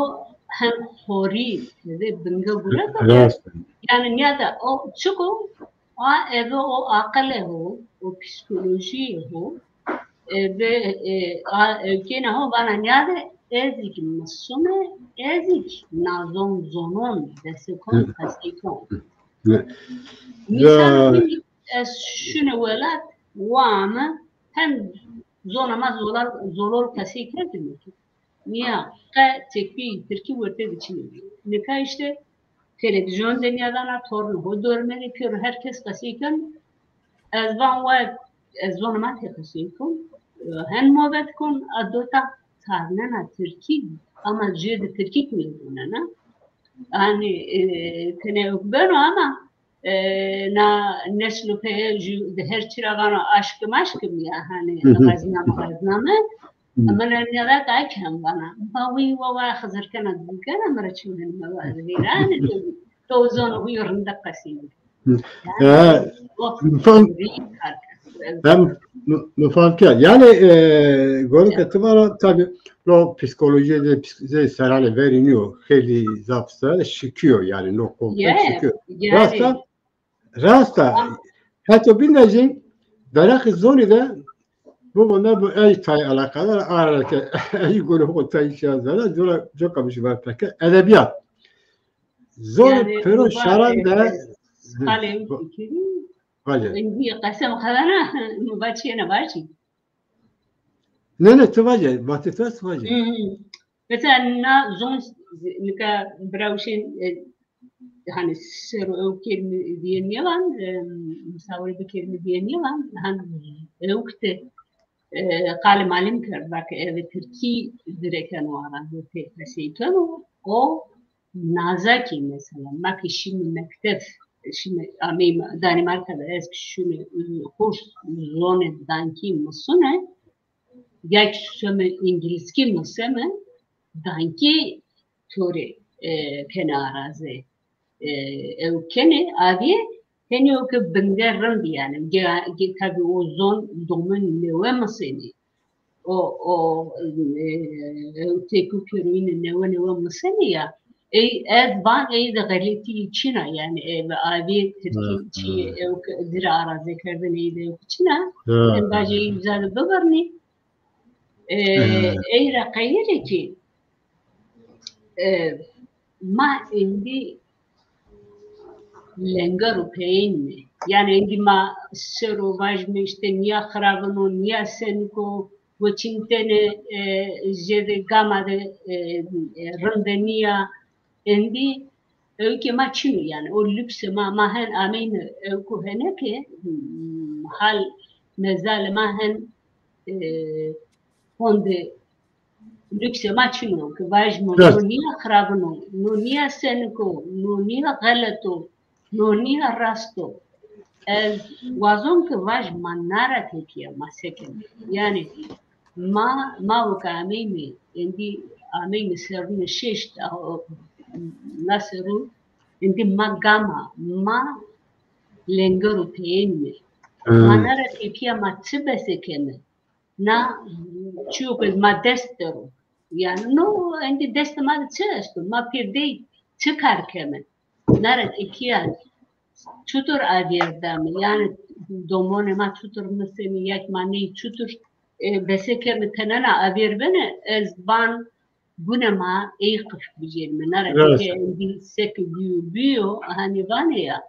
hem xorî, ve binge gure de, yanî, nîyada, o, çiko, a eve o aqilê ho, o psîkolojîyê ho, e, ve, e, a, e, kêna ho vana nîyade ez kî misume, ez kî nazon zonon, destekon, qeseyton. Mîsal, ez şune welat, wa ame, hem zona ma zolal, zolol qesey kerdime kî. Nîya, qe tepî tirkî werte de çinê bî. Nika îşte televîzyon de nîyadana, tornê ho dorme de pêro her kes qesey keno. Ez van wa, ez zonê ma tê qesey kon. Hen mobet kon, a dota tarnena tirkî, ama jê de tirkî kî nêzonena. Hanî, e, tenê ewk beno ama e, na neslo peye jü de her çi ra vano aşkım aşkım ya, hanî, xezname xezname. Min ra nîyada ke kem vana. Ba wî wa wa Xizir kena, dû kena, mi ra çi vînî, mi va ez vîra, hanî, to, to zono wî rindek qesey bike. Yanî, e, o fam-, hem mi, mi fam kerd. Yanî, e, goro ke ti vana, tabî, no psîkolojîye de, psîk-, zey serranê verî nîyo, xeylî zaf ser şikîyo, yanî no komple şikîyo. Rast a, rast a. Heto bîn de jî veraqê zonî de bibo ne bi ey tay eleqedar, ara ke ey gurê xo tay şiya zana, coka, coka bijî ver peke edebîyat. Zonê pêro şaran de, qalê ewk bikerî. Vace. Îndî qesem xebena, mi va çiyêne vacî. Ne, ne, ti vace, vatê to est vace. Hı hı. Mesela na zon, nika bira Uşên, e, hanî ser o ewk kerîme diye nêvan, e, misawir bikerîme diye nêvan, hanî ewk de, e, qalê malim kerd, va ke eve tirkî dirêkeno ara, tê qesey keno, o Nazakî mesela, ma ke şîme mekteb, şîme, ameyme Danîmarka de, ez kî şûme, e, kurs zonê dankî misune, ya kî some îngilizkî miseme, dankî to rê, e, kenê araze, e, ew kenê, avîye, henî o ke bingê rind, yanî, ge-, ge-, tabî o zon domin newe misenê. O, o, e, têkû pêroyîne newe newe misenê ya. Ey, ez van ey de xeletî çin a, yanî, e, ve avê tirkî çî, ew ke vîra arazekerdin ey de ew çin a. Em bacê ey uza de bibirnî. E, ey ra qeyîre kî, e, ma êndî lenger û peyên me. Yanî êndî ma ser o vajime îşte nîya xiravin o, nîya senik o, goçîntene, e, jêde gama de, e, e, rinde nîya. Êndî ewkê ma çin o yanî. O lukse ma, ma hen ameyme ewko hene ke, hmm, hal mezalê ma hen, e, honde lukse ma çin o ke vajime no nîya xiravin o, no nîya senik o, no nîya xelet o, no nîya rast o. Ez wazon ke vaj ma na ra tepîya ma sekeme. Yanî ma, ma weke ameyme, êndî ameyme serrûne şeşt, a, o, na serrû, êndî ma gama, ma lenger û peyên me. Ma na ra tepîya ma çi besekeme? Na çîyo ke ma dest der o. Yanî no êndî destê ma de çi esto? Ma pêrdey çi kar keme? Na ra tepîya çutur avêr dame? Yanî domonê ma çutur misenê, ya kî ma ney çutur, e, besekeme tenena avêr bene, ez van gune ma ey qifk bicerîme. Na ra tepîya êndî seke bîyo bîyo, hanî vanê ya.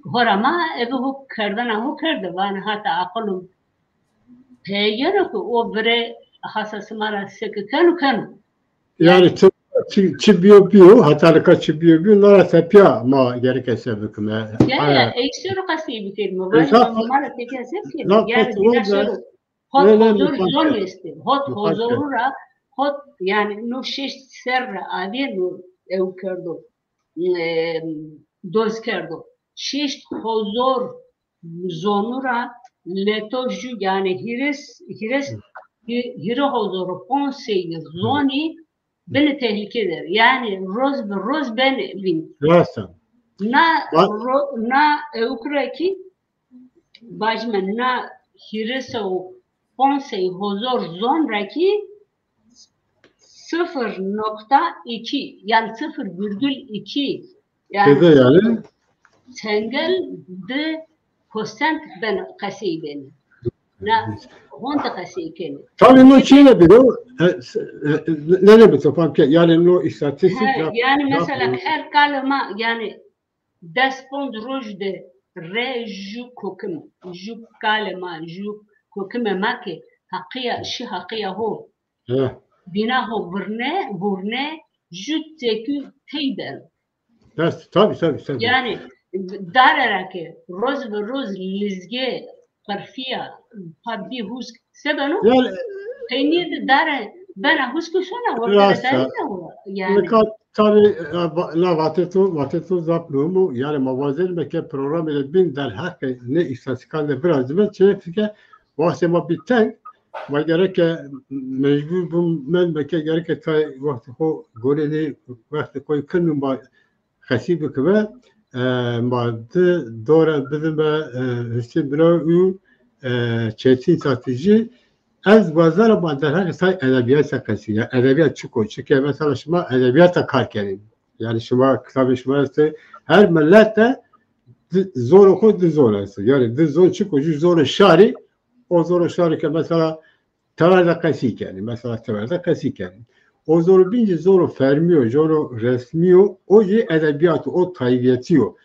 Hora ma eve ho kerdena ho kerde, vanê hata aqilo peye gêno ke o vire hasa sima ra seke keno keno. Yanî çi, çi, çi bîyo bîyo, heta nika çi bîyo bîyo, na ra tepîya ma gereke se bikime. Ya, ya, ey ser o qesey bikerîme. Vajîme ma ra tepîya se bikeme. Yanî dîna ser o. Hot hozor zon estê. Hot hozoru ra, hot, yanî no şeşt serre avê no ew kerdo, e, doz kerdo. Şeşt hozor zonu ra leto ju, yanî hîris, hîris, hî-, hîrê hozor û ponc sey zonî binê tehlîke der. Yanî roz bi roz benê vînd. Rast a. Na ro-, na ewk ra kî vajîme na hîris û ponc sey hozor zon ra kî sifir nokta iki, yanî sifir virgül iki, yanî têde yanî çengel di prosent ben qesey benê. Na honde qesey kenê. Tabî no çîne bîro, e, s-, e, ne ne bito fam ke, yanî no îstatîstîk. He, yanî mesela her kalê ma, yanî des ponc roj de re ju kokim, ju kalê ma, ju kokimê ma ke haqîya, şî haqîya ho. He. Bîna ho virne, vurne, ju tekû tey beno. Rast, tabî, tabî, tabî. Yanî dare ra ke roz bi roz lizge qirfîya, pa bî husk, se beno? Yanî peynîye de dare bena husk û sona, wertene dare ne wa. Yanî nika tabî, e, va-, la vatê to, vatê to zaf muhîm o. Yanî ma wazenîme ke programê de bîn derheqê nê îstatîstîkan de virazîme, çi ke wextê ma bî teng, ma gereke mecbur bûm, mendîme ke gereke tay wextê xo gorê nê wextê xo kir nû ma qesî bikime. E, ma di dore bidime, e, Husên Bira û, e, Çetîn Tatîcî. Ez wazena ma derheqê tay edebîyata qesî, ya edebîyat çik o? Çike mesela şima edebîyata kar kenî. Yanî şima kitabê şima estê, her milet de di, zorê xo di zon estê. Yanî di zon çik o? Ju zorê şarî, o zorê şarî ke mesela tever de qesî kenî. Mesela tever de qesî kenî. O zoro bîncî zoro fermî yo, zoro resmî yo, o jî edebîyat o, o taybetî yo.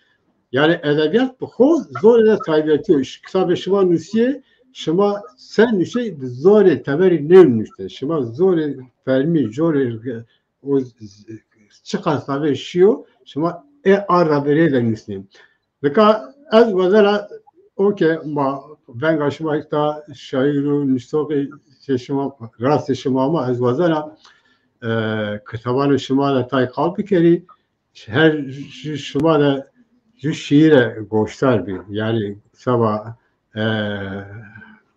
Yanî edebîyat bi xo zorê de taybetî yo. Ş-, kitabê şima nusîyê, şima se nusey bi zorê teverî nênuştê. Şima zorê fermî, zorê re-, o z-, z-, çiqas tavê şîyo, şima ê arda verê de nusnê. Nika ez wazena, o ke ma venga şima îta şaîr û nuştoxê şima, rastê şima ama, ez wazena, e, kitabanê şima de tay qal bikerî, her ju şima de ju şîîre goşdar bî. Yanî seba, e,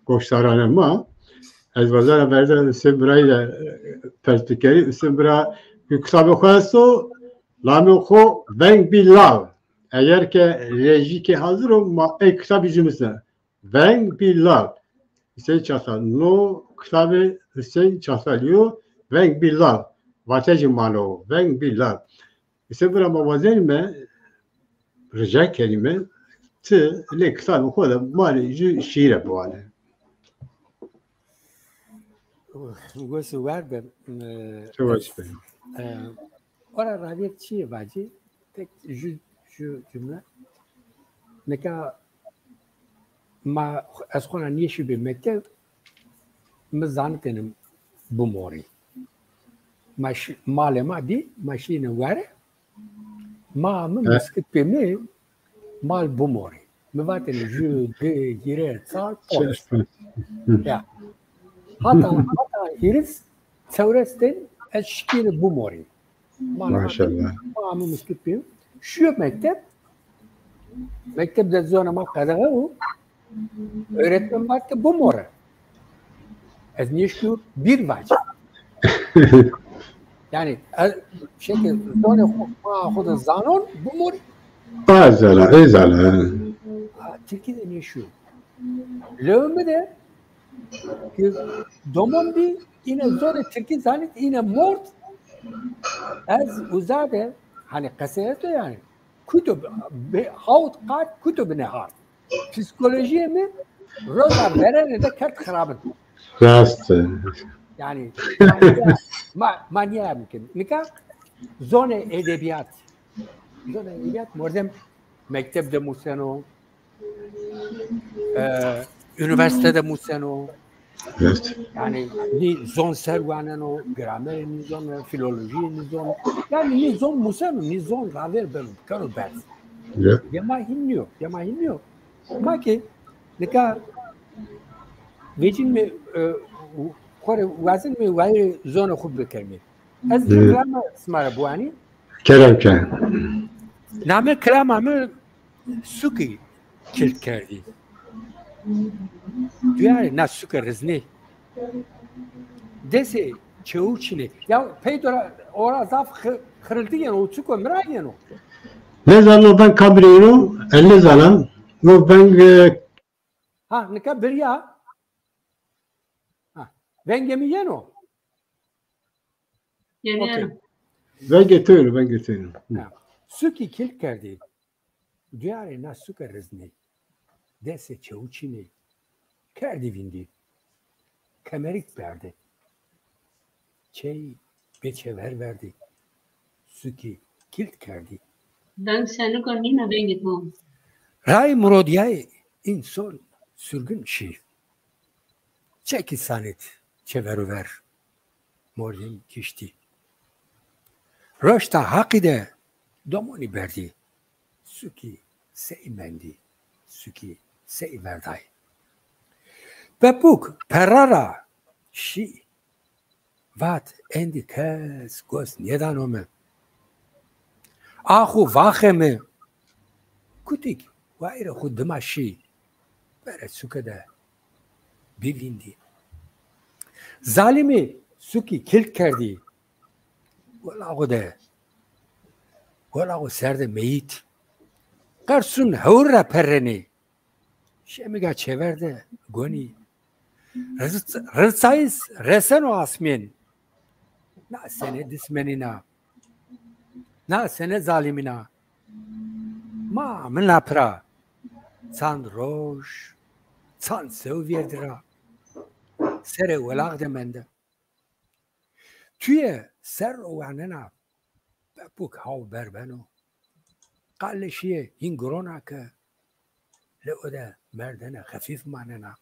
goşdaranê ma, ez wazena verda Husên Birayî de, e, pers bikerî. Husên Bira ju kitabê xo esto, namê xo Veng Bî Lav. Eger ke rejî ke hazir o, ma ey kitabî jû nusne. Veng Bî Lav. Husên Çatal. No kitabê Husên Çatalî yo, Veng Bî Lav. Vatejê ma no, Veng Bî Lav. Îse bira ma wazenîme, rica kerîme, ti lê kitabê xo de ma rê jû şîîre biwane. Wes û war be. Çewaş be. Ora ravêr çîyê vacî, tek jû, jû cumle. Nika ma, ez xo ra nêşîbî mekteb, mi zanitêne bimorî. Ma şî-, malê ma bî, ma şîyêne ware, ma mi miskitbê mi mal bimorî. Mi vatêne jû, di, hîrê, çar, ponc. Ya. Hata, hata hîris, çewres ten ez şikîne bimorî. Maşallah. Ma mi miskit bî. Şîyo mekteb. Mekteb de zonê ma qedexe û öğretmen vat ke bimore. Ez nêşkîyo bir vac. Yani, e, şey ki, zonê xo, ma xo de zanon, bimorî. Ê zana, ê zana. Tirkî de nêşîyo. Lewê mi de ki domon bî, îne zonê tirkî zanît, îne mord. Ez uza de, hani qese esto yani. Kuto be, hawt qat kuto binê hard. Psîkolojîyê mi roza verêne de kerd xirabin. Rast e. Yani, yani ma, ma nîya mumkin. Nika zonê edebîyat. Zonê edebîyat mordem mekteb de museno, e, unîversîte de museno. Evet. Yani nî zon ser waneno, gramerê nî zon, filolojîyê nî zon. Yani nî zon museno, nî zon ravêr beno, keno berz. Evet. Dema hîn nîyo, dema hîn nîyo. Ma ki nika vecîn mi, e, xo rê wazin mi wayîrê zonê xo bikermî. Ez Evet. Reklama sima ra biwanî. Kerem ke. Namê kilama mi sukî kilt kerdî. Duyarê na suke riznê. Desê çewu çinê. Ya peydo ra ora zaf xi-, xirildî yeno, o çuko mi ra yeno. Nêzana no veng kam rê yeno, ez nêzana. No veng, e, Ha, nika birîya. Ha, vengê mi yeno. Yeno, Okey. yeno. Vengê to yeno, vengê to yeno. Hı. Ha. Sukî kilt kerdî. Duyarê na suke riznî. Desê çewu çinî. Kerdî vîndî. Kemerik berdî. Çey bê çever verdî. Sukî kilt kerdî. Veng seniko nîna vengê to. Ray murodîyayê înson surgin şî. Çekî sanit çever û ver. Mordem kiştî. Roşta Haqî de domonî berdî. Sukî sey mendî. Sukî sey verday. Pepûk perra ra şî. Vat, endî kes gos nêdano mi. Ax û vaxê mi. Kutik wayîrê xo dima şî. Verê suke de bivîndî. Zalimî sukî kilt kerdî. Golaxo de, golaxo ser de meyît. Qersûn hewr ra perrenî. Şemiga çever de gonî. Rir-, rirçayîs reseno asmên. Na sene dismenîna. Na sene zalimîna. Ma mi na pira. Çand roj, çand sew vêrdî ra. Serê welax de mende. Tuye ser ro wanena, pepûk haw berbeno. Qale şîye hîn giron a ke, lê o de merdene xefîf manena.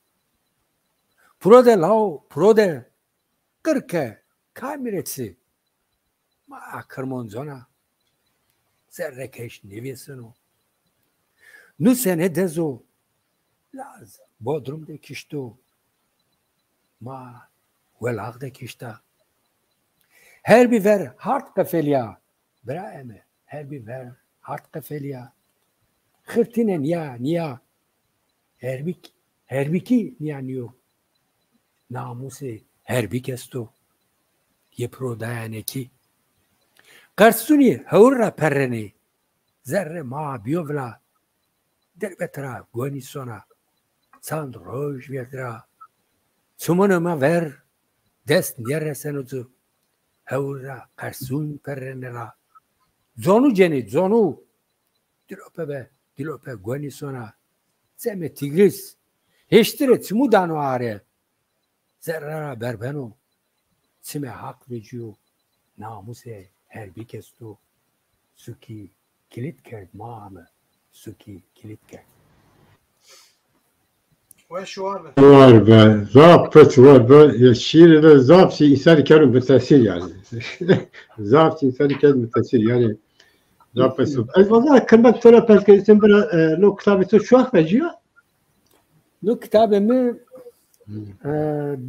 Piro de law, piro de qir ke, kamî rê çi? Ma a kirmoncon a. Zerre keş nêvêseno. Nu sene dezo, laz bodrum de kişto. Ma welax de kişta. Her bî ver hard qefelîya. Birayê mi, her bî ver hard qefelîya. Xirtîne nîya, nîya. Herbîk, herbîkî nîya nîyo. Namusê herbîk esto. Yê piro dayanekî. Qersûnî hewr ra perrenê. Zerrê ma bîyo vila. Dirbet ra gonî sona. Çand roj vêrd ra. Çimonê ma ver dest nêreseno ci. Hewr ra qersûn perrenê ra. Zonu cenê, zonu. Dilope be, dilope gonî sona. Çemê Tîgrîs. Hêştirê çimû dano are. Zerre ra berbeno. Çimê Haq vecîyo. Namusê herbîk esto. Sukî kilît kerd ma ame. Sukî kilît kerd. Weş û war be. War be. Zaf pis war be. Ya şîîrê de zaf şey însanî keno mutesîr yanî. Zaf şey însanî keno mutesîr yanî. Zaf pis. Ez vazena kirmet to ra pers kerî, sen bira, e, no kitabê to çi wext vecîya? No kitabê mi, e,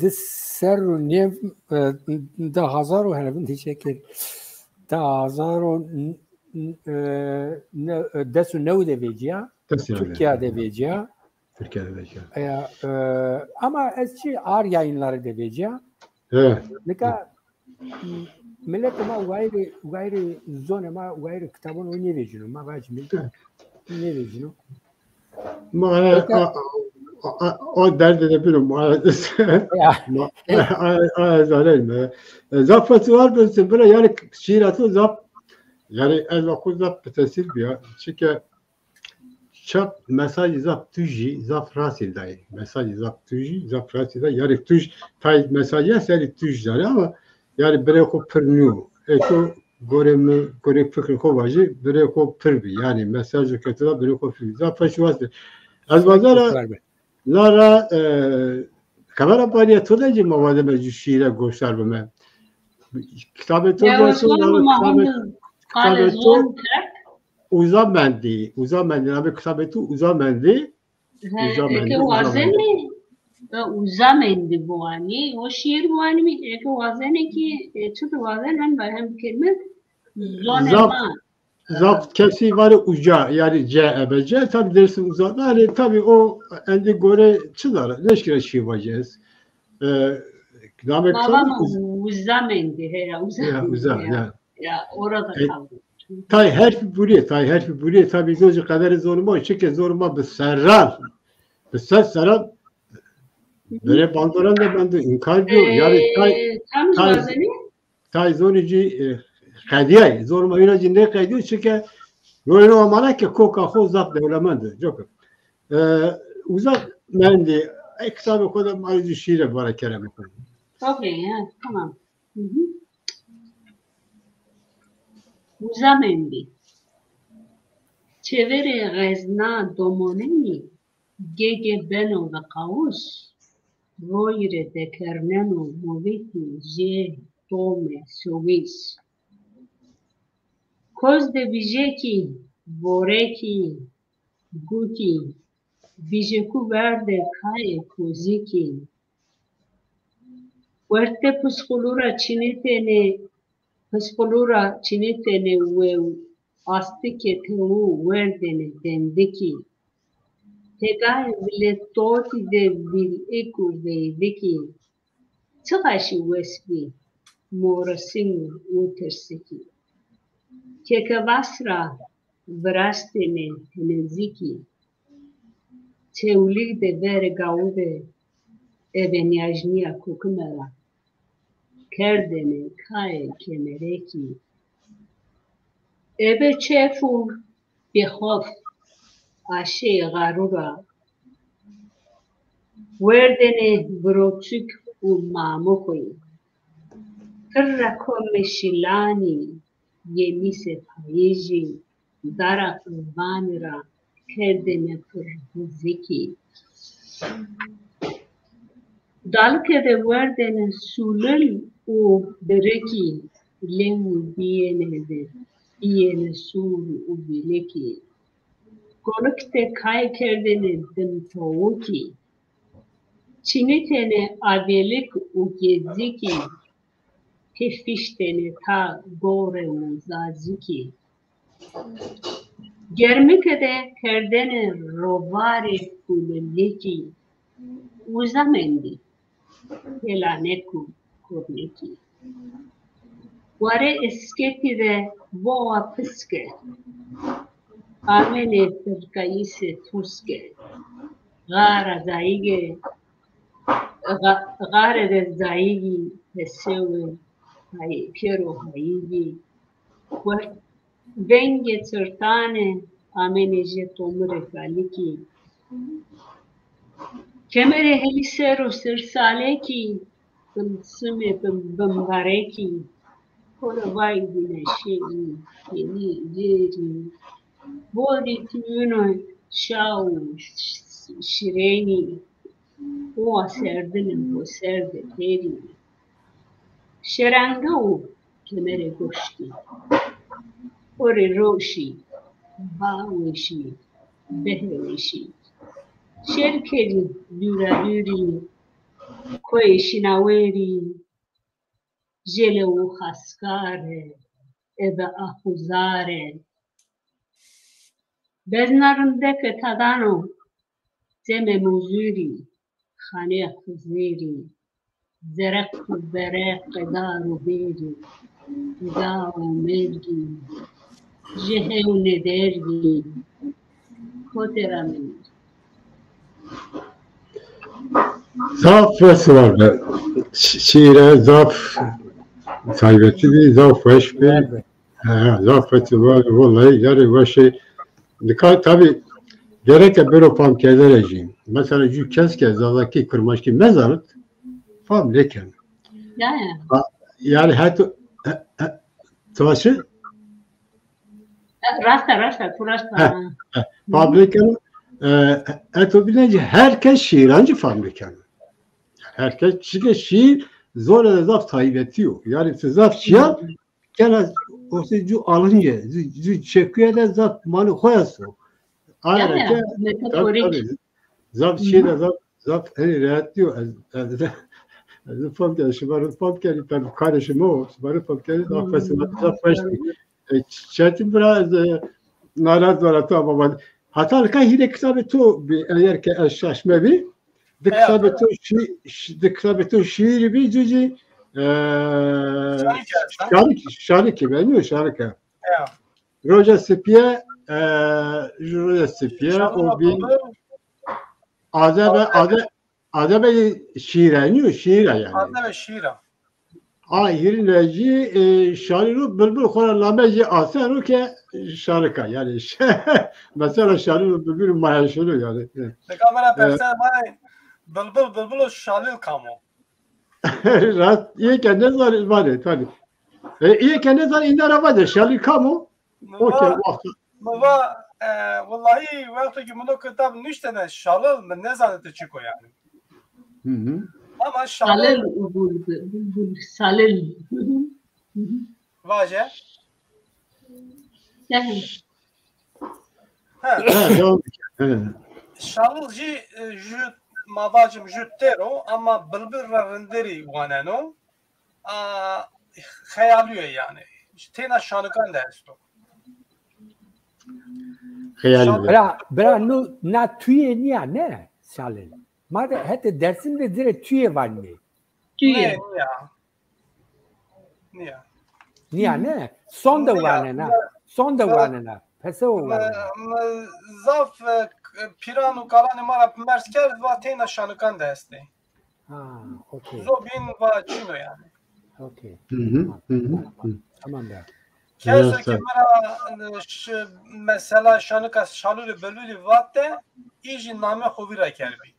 di ser û nêv, e, di hazar û hervin dîşe kir. Di hazar û n-, n-, e, ne-, e, des û new de vecîya. Des û new de. Tirkîya de vecîya. Tirkîya de vecîya. E, e, ama ez çi Ar Yayınları de vecîya. He. Nika miletê ma wayirê, wayirê zonê ma, wayirê kitabon o nêvecîno. Ma vacîme nêvecîno. Ma a, a, a, a derdê de bino, ma, ya, ma, a, a, ez zaneyme. E, zaf fetîwar bin, bira, yanî şîîra to zaf, yanî ez va xo zaf bi tesîr bîya. Çike çap mesajî zaf tujî, zaf rastî dayî. Mesajî zaf tujî, zaf rastî dayî. Yanî tuj, tay mesajî est, yanî tuj zanî ama yanî birê xo pir nîyo. Ê to gorê mi, gorê fikrê xo vajî, birê xo pir bî. Yanî mesajê ke to da birê xo pir bî. Zaf fetîwar bin. Ez vazena la ra, e, kamera banîya to de zî ma vazeme jû şîîre goşdar bime. Kitabê to de, kitabê, kitabê to Uza Mendî. Uza Mendî. Namê kitabê to Uza Mendî. He, Uza Mendî, eke Uza Mendî. Wazenê, e, Uza Mendî biwanî, o şîîr biwanîme, eke wazenê kî, e, çi de wazenê, hem, hem bikerîme, zonê ma. Zaf kesî vanê uca, yanî C, E, B, C, tabî Dêrsim uza. Yanî tabî o endî gore çi zana, nêşkîna şîîr vacî ez. E, namê kitabî Uza Mendî, he, ya, Uza Mendî, ya. Ya, orada kaldı. Tay herfî burîyê, tay herfî burîyê. Tabî no zî qederê zonê ma, çike zonê ma bi serran, bi ser serran, bere bandoran de mendo, înkar bîyo. Yanî tay, tay, tay zonê cî, e, qedîyay. Zonê ma îna cî nêqedîyo, çike rolê no amana ke koka xo zaf dewlemend o. Coka. E, Uza Mendî, ey kitabê xo de ma zî şîîre vara keremê xo. Okey, ya, tamam. Hı hı. Uza Mendî. Çêverê xezna domonenî gege beno ve qawus, royî rê dekerneno movitî jê domê sowis. Koz de bijekî, vorekî, gukî, bijekû verde kayê kozikî. Wertê pisxulû ra çinitêne, pisxulû ra çinitêne wew, astikê tewû werdêne dendikî. Tegayê viletotî de vîl'ik û veyvikî. Çiqaşî wes bî, morising û tirsikî. Kekevas ra virastêne tenezikî. Çewlîg de verê gawû de eve nîyajnîya kokime ra kerdêne kayê kemerekî. Eve çef û bêxof aşê xarû ra werdêne viroçik û mamixuyî. Pirre komê şilanî, yemîsê payîjî, dara qirvanî ra kerdêne pir hizikî. Dalike de werdêne sulil û birikî, lewî bîyêne de bîyêne sûr û vîlikî. Golik de kay kerdêne dimtowikî. Çinitêne avêlik û gezikî, pêfiştêne ta gore û zazikî. Germike de kerdêne rovarê kulilikî, uza mendî, pêlanek û kurnekî. Warê esketî de vowa piske, amêne firkayîsê tuske, xara zayîge, xa-, xare de zayîgî, pesewe, hay-, pêro hayîgî, wer-, Vengê çirtane amêne jê tomirê kalikî. Kemerê helî ser o sersalekî, tilsimê bim-, bimbarekî. Xo ra vay güneşê û yenî cêrî. Borî tîyuno şaw û ş-, şirênî. Owa serdine ho ser de pêrî. Şerenge û kemerê goştî. Xo rê roşî, baweşî, behweşî. Şêr kerî dûradûrî, koyê şînawêrî, jêle û xaskare, ebe axuzare. Bezna rindeke tadano, cemê mozûrî, xanê Xizêrî, zereq û bereq, qedar û bêrî, ega û mergî, jê hewnê dergî, kotê ra menî. Zaf wes war be. Şi-, şîîre zaf taybetî bî, zaf weş bî. Ha, zaf wes war, wellahî yarê weş ê. Nika tabî gereke bêro famkerdene jî. Mesela jû kes ke zazakî, kirmanckî mezarit, fam nêkeno. Ya, ya. Ha, yanî heto, he, he, to çi? Rast e, rast e, tu rast He, e. he. Fam nêkeno. E, heto bîne jî her kes şîîran jî fam nêkeno. Her kes, çike şîîr zore de zaf taybetî yo. Yanî ti zaf çîya kena, o se cu alınce, cu, cu çekuye de zaf manê xo esto. Aye Ya, ra ya, ke, metaforik. Tabii, tabii. Zaf şey de zaf, zaf, hani, rahatlıyor. Ez, ez, ez fam ke, şima rê fam kenî, tabii, karê şima o, şima rê fam kenî, zaf weş, zaf weş. E, çetin biraz, e, naraz var, tamam. Hata nika hîrê kitabê to bî, eger ke ez şaş mebî, di kitabê to şî-, şi-, di kitabê to şîîrî bî, cicî, e, şanik, şanik, şanik, ben diyor şanik. Ya. Roja Sipîye, e, Roja Sipîye, o bî, Azebe, Azebe, Azebe şîîre, niyo şîîre yanî. Azebe şîîre. A hîrîne jî, e, şalî ro bilbil xo ra name jî aseno ke şarika. Yanî mesela şalî ro bilbil ma heşeno yanî. Nika mi ra persen vanê bilbil, bilbil û şalîl kam o? Rast, îyê ke nêzanê vanê, tabî. E, îyê ke nêzanê îna ra vace, şalîl kam o? O ke va, wexto. Mi va, e, wellahî wexto ke mi no kitab nuştene şalil, mi nêzanê ti çik o yanî. Hı hı. Ama şalil. Şalil û bulbul, bulbul, şalil. Vaje. He. He. Şalil jî, e, ju, ma vacim ju têr o, ama bilbil ra rinderî waneno. A, xeyalî yo yanî. Têna şanikan de esto. Xeyalî yo. Bira, bira, no, na tûye nîya ne, şalil? Ma de hetê Dersim de ci rê tûye vanê. Tûye. Nê, nîya. Nîya. Nîya ne? Son de wanena. Son de wanena. Pesewe wanena. Mi zaf, e, pîran û kalanê ma ra merz kerd, va têna şanikan de estê. Ha, okey. Zobîn va çin o yanî. Okey. Hı hı, tamam, hı hı, tamam, hı. Tamam ya. Keso ke mi ra, e, ş-, mesela şanika şalûlê bilbilî vat de, î jî namê xo vîra kerdbî.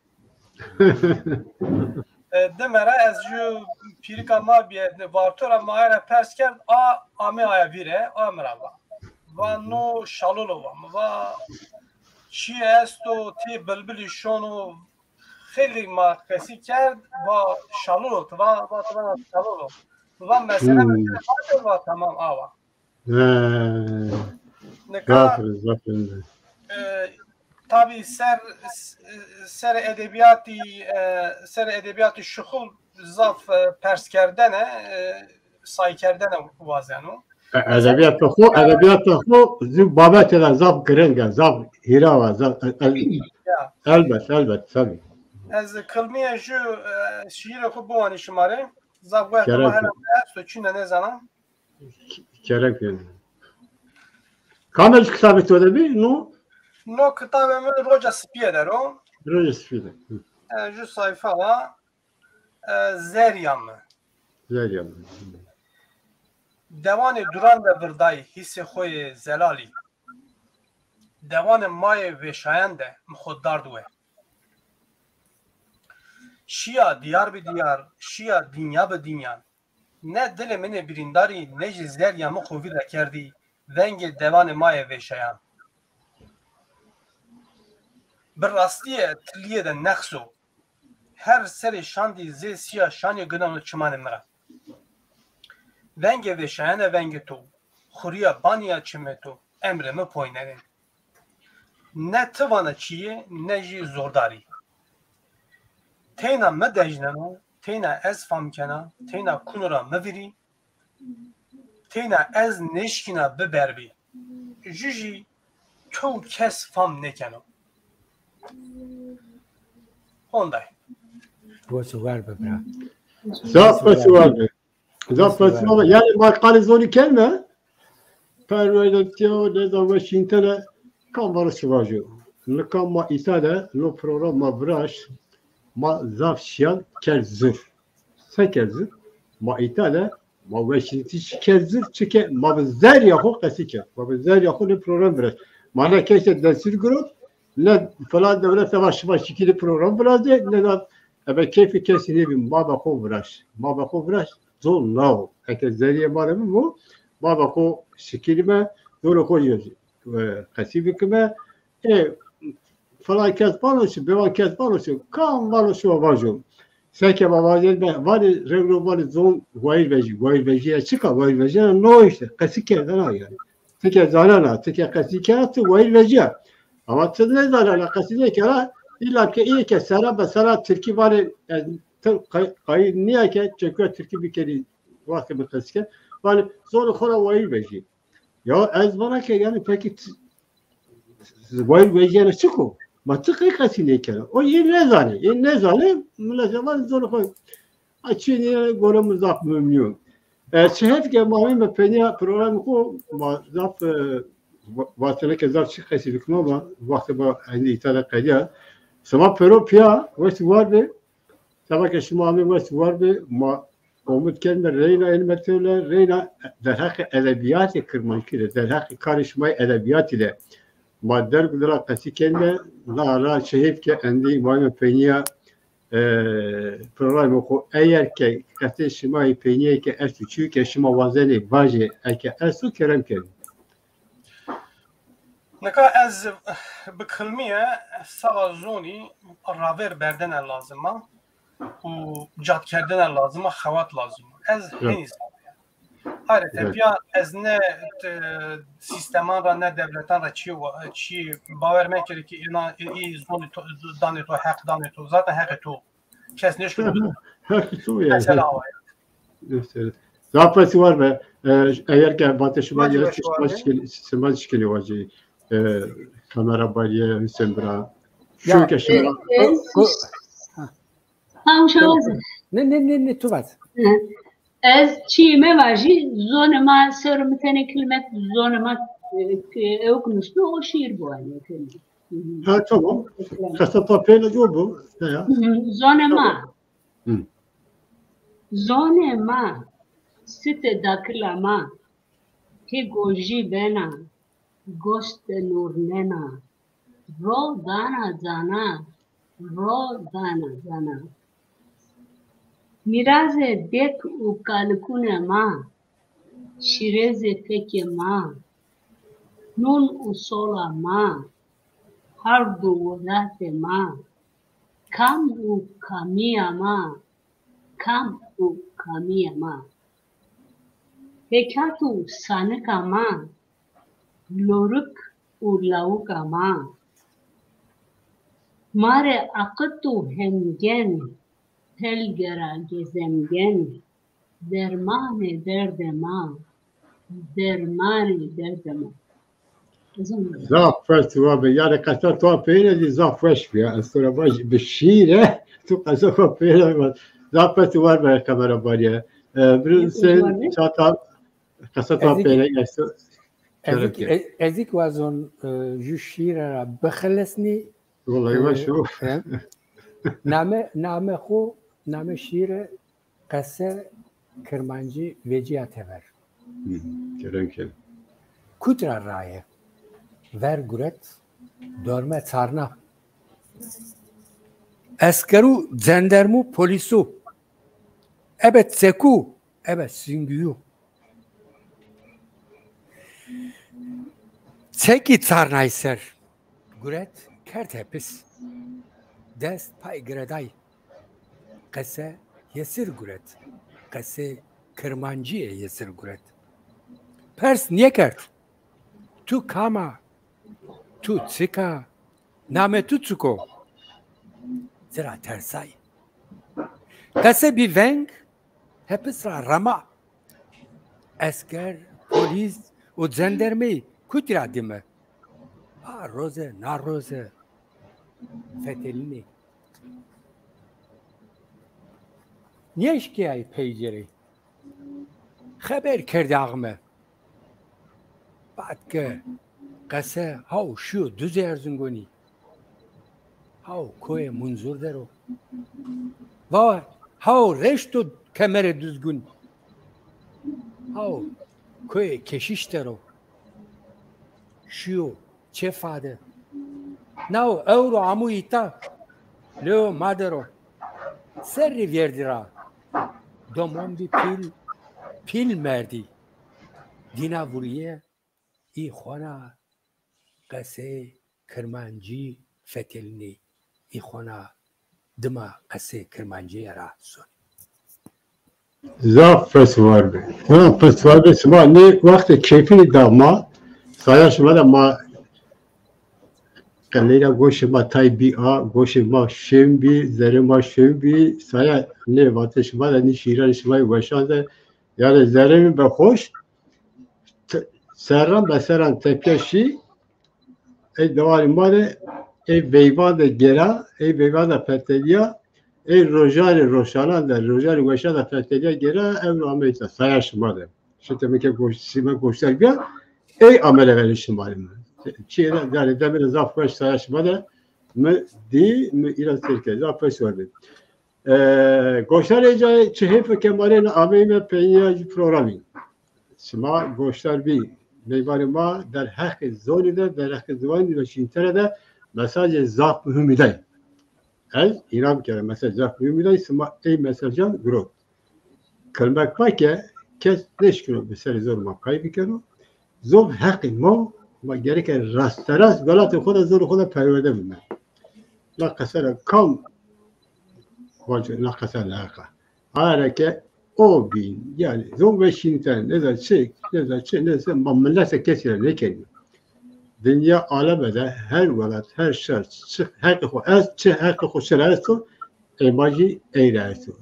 E, dime ra ez ju pîrika ma bîye, Varto ra, ma aye ra pers kerd, a amê aya vîre, a mi ra va. Va no şalûl o, va. Mi va çi esto, ti bilbilî şono, xeylî ma qesî kerd, va şalûl o, ti va, va, ti va şalûl o. Mi va mesela, hmm, va, va, tamam, awa. He. Nika, zaf rind, zaf rind. E, tabî ser, serê edebîyatî, e, serê edebîyatî şuxul zaf, e, perskerdene, e, saykerdene wazeno. E, edebîyata xo, edebîyata xo zî babetê ra zaf giring a, zaf hîra wa, zaf, e, e, ya. Elbet, elbet, tabî. Ez kilmîye ju, e, şîîrê xo biwanî şima rê. Zaf wexta ma hela esto, çîne nêzana. Kerem kenî. Kame jî kitabê to de bî, no? No kitabê mi Roca Sipîye der o. Roca Sipîye der. Hı. E, ju sayfa wa, e, Zerya mi. Zerya mi. Dewanê duran de virdayî hîsê xo yê zelalî. Dewanê ma yê vêşayan de mi xo dard we. Şîya dîyar bi dîyar, şîya dinya bi dinyan. Ne dilê min ê birîndarî ne jî zerrîya mi xo vîr ra kerdî vengê dewanê ma yê vêşayan. Bi rastîye tilîye de neqs o. Her serê şandî zê sîya şanî gineno çimanê mi ra. Vengê vêşayene vengê to, xurîya banîya çimê to, emrê mi poynenê. Ne ti vana çîyê ne jî zordarî. Teyna mi dejneno, teyna ez fam kena, teyna kuno ra mi vîrî, teyna ez nêşkîna biberbî. Ju jî tow kes fam nêkeno. Honday. Wes û war be bira. Zaf wes û war be. Zaf wes û war be. Yanî ma qalê zonî kenme. Perwerdetiya nêza weşîntene kam vano şi vajo. Nika ma îta de no program ma viraşt, ma zaf şîyan kerd zir. Se kerd zir? Ma îta de ma weşîntî şi kerd zir, çike ma bi zerrîya xo qesî kerd. Ma bi zerrîya xo nê program viraşt. Ma ne kesê destûr girot, ne filan dewlete va şima şikîlî program virazê, ne da ebe keyfê kesî nêbî, ma be xo viraşt. Ma be xo viraşt, zon na o. Eke zerrîyê ma de bibo, ma be xo şikîlîme, zonê xo jî e, qesî bikime. Ê, filan kes vano şi, bewan kes vano şi, kam vano şi wa vajo. Seke ma vajên be, vanê rewro vanê zon wayîr vejî. Wayîr vejîya çik a? Wayîr vejîya no îşte, qesî kerdena yanî. Ti ke zanena, ti ke qesî kena, ti wayîr vejîya. Ama ti nêzanena, qesî nêkena, îlla ke îyê ke sera be sera tirkî vanê, e, ti qay-, qayîl nîya ke çekuya tirkî bikerî, wextê mi qesî kerd. Vanê zonê xo ra wayîr vejî. Ya ez vana ke yanî pekî t-, wayîr vejîyena çik o? Ma ti qey qesî nêkena? O yê nêzanê, yê nêzanê, milet ya vanê zonê xo. A çî nîya gore mi zaf memnun. E, çi hêf ke ma ameyme peynîya programê xo, ma zaf, e, va-, vatene ke zaf çi qesî bikime ama wextê ma endî îta de qedîya. Sima pêro pîya, wes û war be. Seba ke şima amê wes û war be, ma omid kenme reyna ênime tewle, reyna derheqê edebîyatê kirmanckî de, derheqê karê şima yê edebîyatî de ma derg û dila qesî kenme, la ra çi hêf ke endî ma ameyme peynîya, e, programê xo. Eger ke qesê şima yê peynîye ke esto, çîyo ke şima wazenê vajê, eke esto kerem kenê. Nika ez bi kilmîye saxa zonî ravêr berdene lazim a û cadkerdene lazim a, xewat lazim a. Ez henî zaf. Ayrıca pîya ez ne, e, sîsteman ra ne dewletan ra çî wa-, çî bawer mekerî ki îna, î zonî to, danê to, heq danê to. Zaten heqê to. Kes nêşkîno. Heqê to yanî. Mesela awa ya. Zaf wes û war be. E, eger ke vatê şima yere, şima şikilî, şima şikilî wacî, e, kamera barîye Hüseyin bira. Şuke şima. Tam şawaz. Ne, ne, ne, ne, tu vat. Ez çîyê mevajî, zonê ma ser mi tenê kilmet, zonê ma, e, ewk nusno, o şîîr bo. Ha, tamam. Qesa ta peyna co bo. Heya. Zonê ma. Zonê ma, sitê dakila ma, pê gojî bena, goste nurnena, ro dana cana, ro dana cana. Mîrazê dêk û kalikûnê ma, şîrêzê fekê ma, nûn û sola ma, hard û welatê ma, kam û kamîya ma, kam û kamîya ma. Hekat û sanika ma, lorik û lawika ma. Ma rê aqit û hemgen, pelge ra gezemgen, dermanê derdê ma, dermanê derdê ma. Zaf weş tu va be. Yanî qesa to peyne zî zaf weş bîya. Ez to ra vaj bi şîre, tu qesa to peyne va. Zaf weş tu war be kamera barîye. E, bir sen çata qesa to peyne esto. Ezik, e-, ezik wazon, e, ju şîre ra bixelesnî. Vallahi weş o. E, name, name xo, name şîre qese kirmancî vecîya tever. Kerem ke. Kut ra raye. Ver guret, dorme çarna. Eskeru, cendermu, polisu. Ebe çeku, ebe singüyu. Çekî çarnay ser. Guret kerd hepis. Dest pay gireday. Qese yesir guret. Qese Kirmancîye yesir guret. Pers nêkerd. Tu kam a? Tu çik a? Namê tu çik o? Ci ra tersay. Qese bî veng, hepis ra rema. Esker, polîs û cendermeyî kutî ra dîme? A roze, na roze fetelînê. Nêşkîyay peycerê. Xeber kerdî axme. Bad ke qese haw şîyo Duzê Erzingonî. Haw koyê Munzur der o. Va haw reşto Kemerê Duzgun. Haw koyê Keşîş der o. Şîyo çê fade. Naw ewro amû îta. Lewo ma der o. Serrî vêrdî ra. Domon bî pîl, pîl merdî. Dîna vurîye, î xona qesê kirmancî fetelînê. Î xona dima qesê kirmancîye ra sonê. Zaf pes war bi. Zaf pes war bi. Sima nê wextê keyfînî da ma. Saya şima de ma qeleyra goşê ma tay bî a, goşê ma şên bî, zerê ma şên bî. Saya nê vatê şima de, nî şîîranê şima yê weşan de. Yanî zerê mi be xoş, te-, serran be serran tepîya şî, ey dewarê ma de, ey veyvan de gêra, ey veyvan de fetelîya, ey rojanê roşanan de, rojanê weşan de fetelîya gêra, ewro ame îta saya şima de. Şite mi ke goş-, sima goştar bîya, ey amele verê şima rê mi. Çîyê de, yanî demê de zaf weş saya şima de mi dî, mi îra sêr kerd. Zaf weş war bi. E, goştarê cayê, çi heyf ke ma rê ameyîme peynîya programî. Sima goştar bî, meyvanê ma derheqê zonî de, derheqê ziwanî de, şîntere de mesajê zaf muhîmî day. Ez înan kera mesaj zaf muhîmî day, sima ey mesajan girot. Kilmek ma ke kes nêşkino bi serê zor ma kay bikeno. Zor heqê ma, ma gereke rasterast welatê xo de, zorê xo de perwerde bime. Na qese ra kam vaco na qese leheq a? Aye ra ke o bîn, yanî zon ve şînîten, nêza çi, nêza çi, nêza ma milete kesî ra nêkenîme. Dinya aleme de her welat, her şar, çi heqê xo est, çi heqê xo şi ra esto, ey ma jî ey ra esto.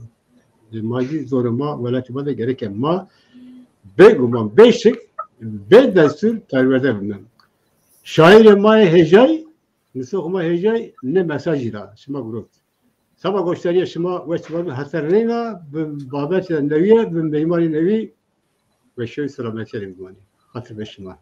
Ê ma jî zorê ma, welatê ma de gereke ma bêguman, bêşik, bêdestûr perwerde bime. Şaîrê ma yê hêjay, nusxê ma hêjay nê mesajî ra şima girot. Seba goşdarîya şima weş war bi, heter neyna, bi babetê newîye, bi meymanê newî weşî û selametîye de bimanê. Xatir be şima.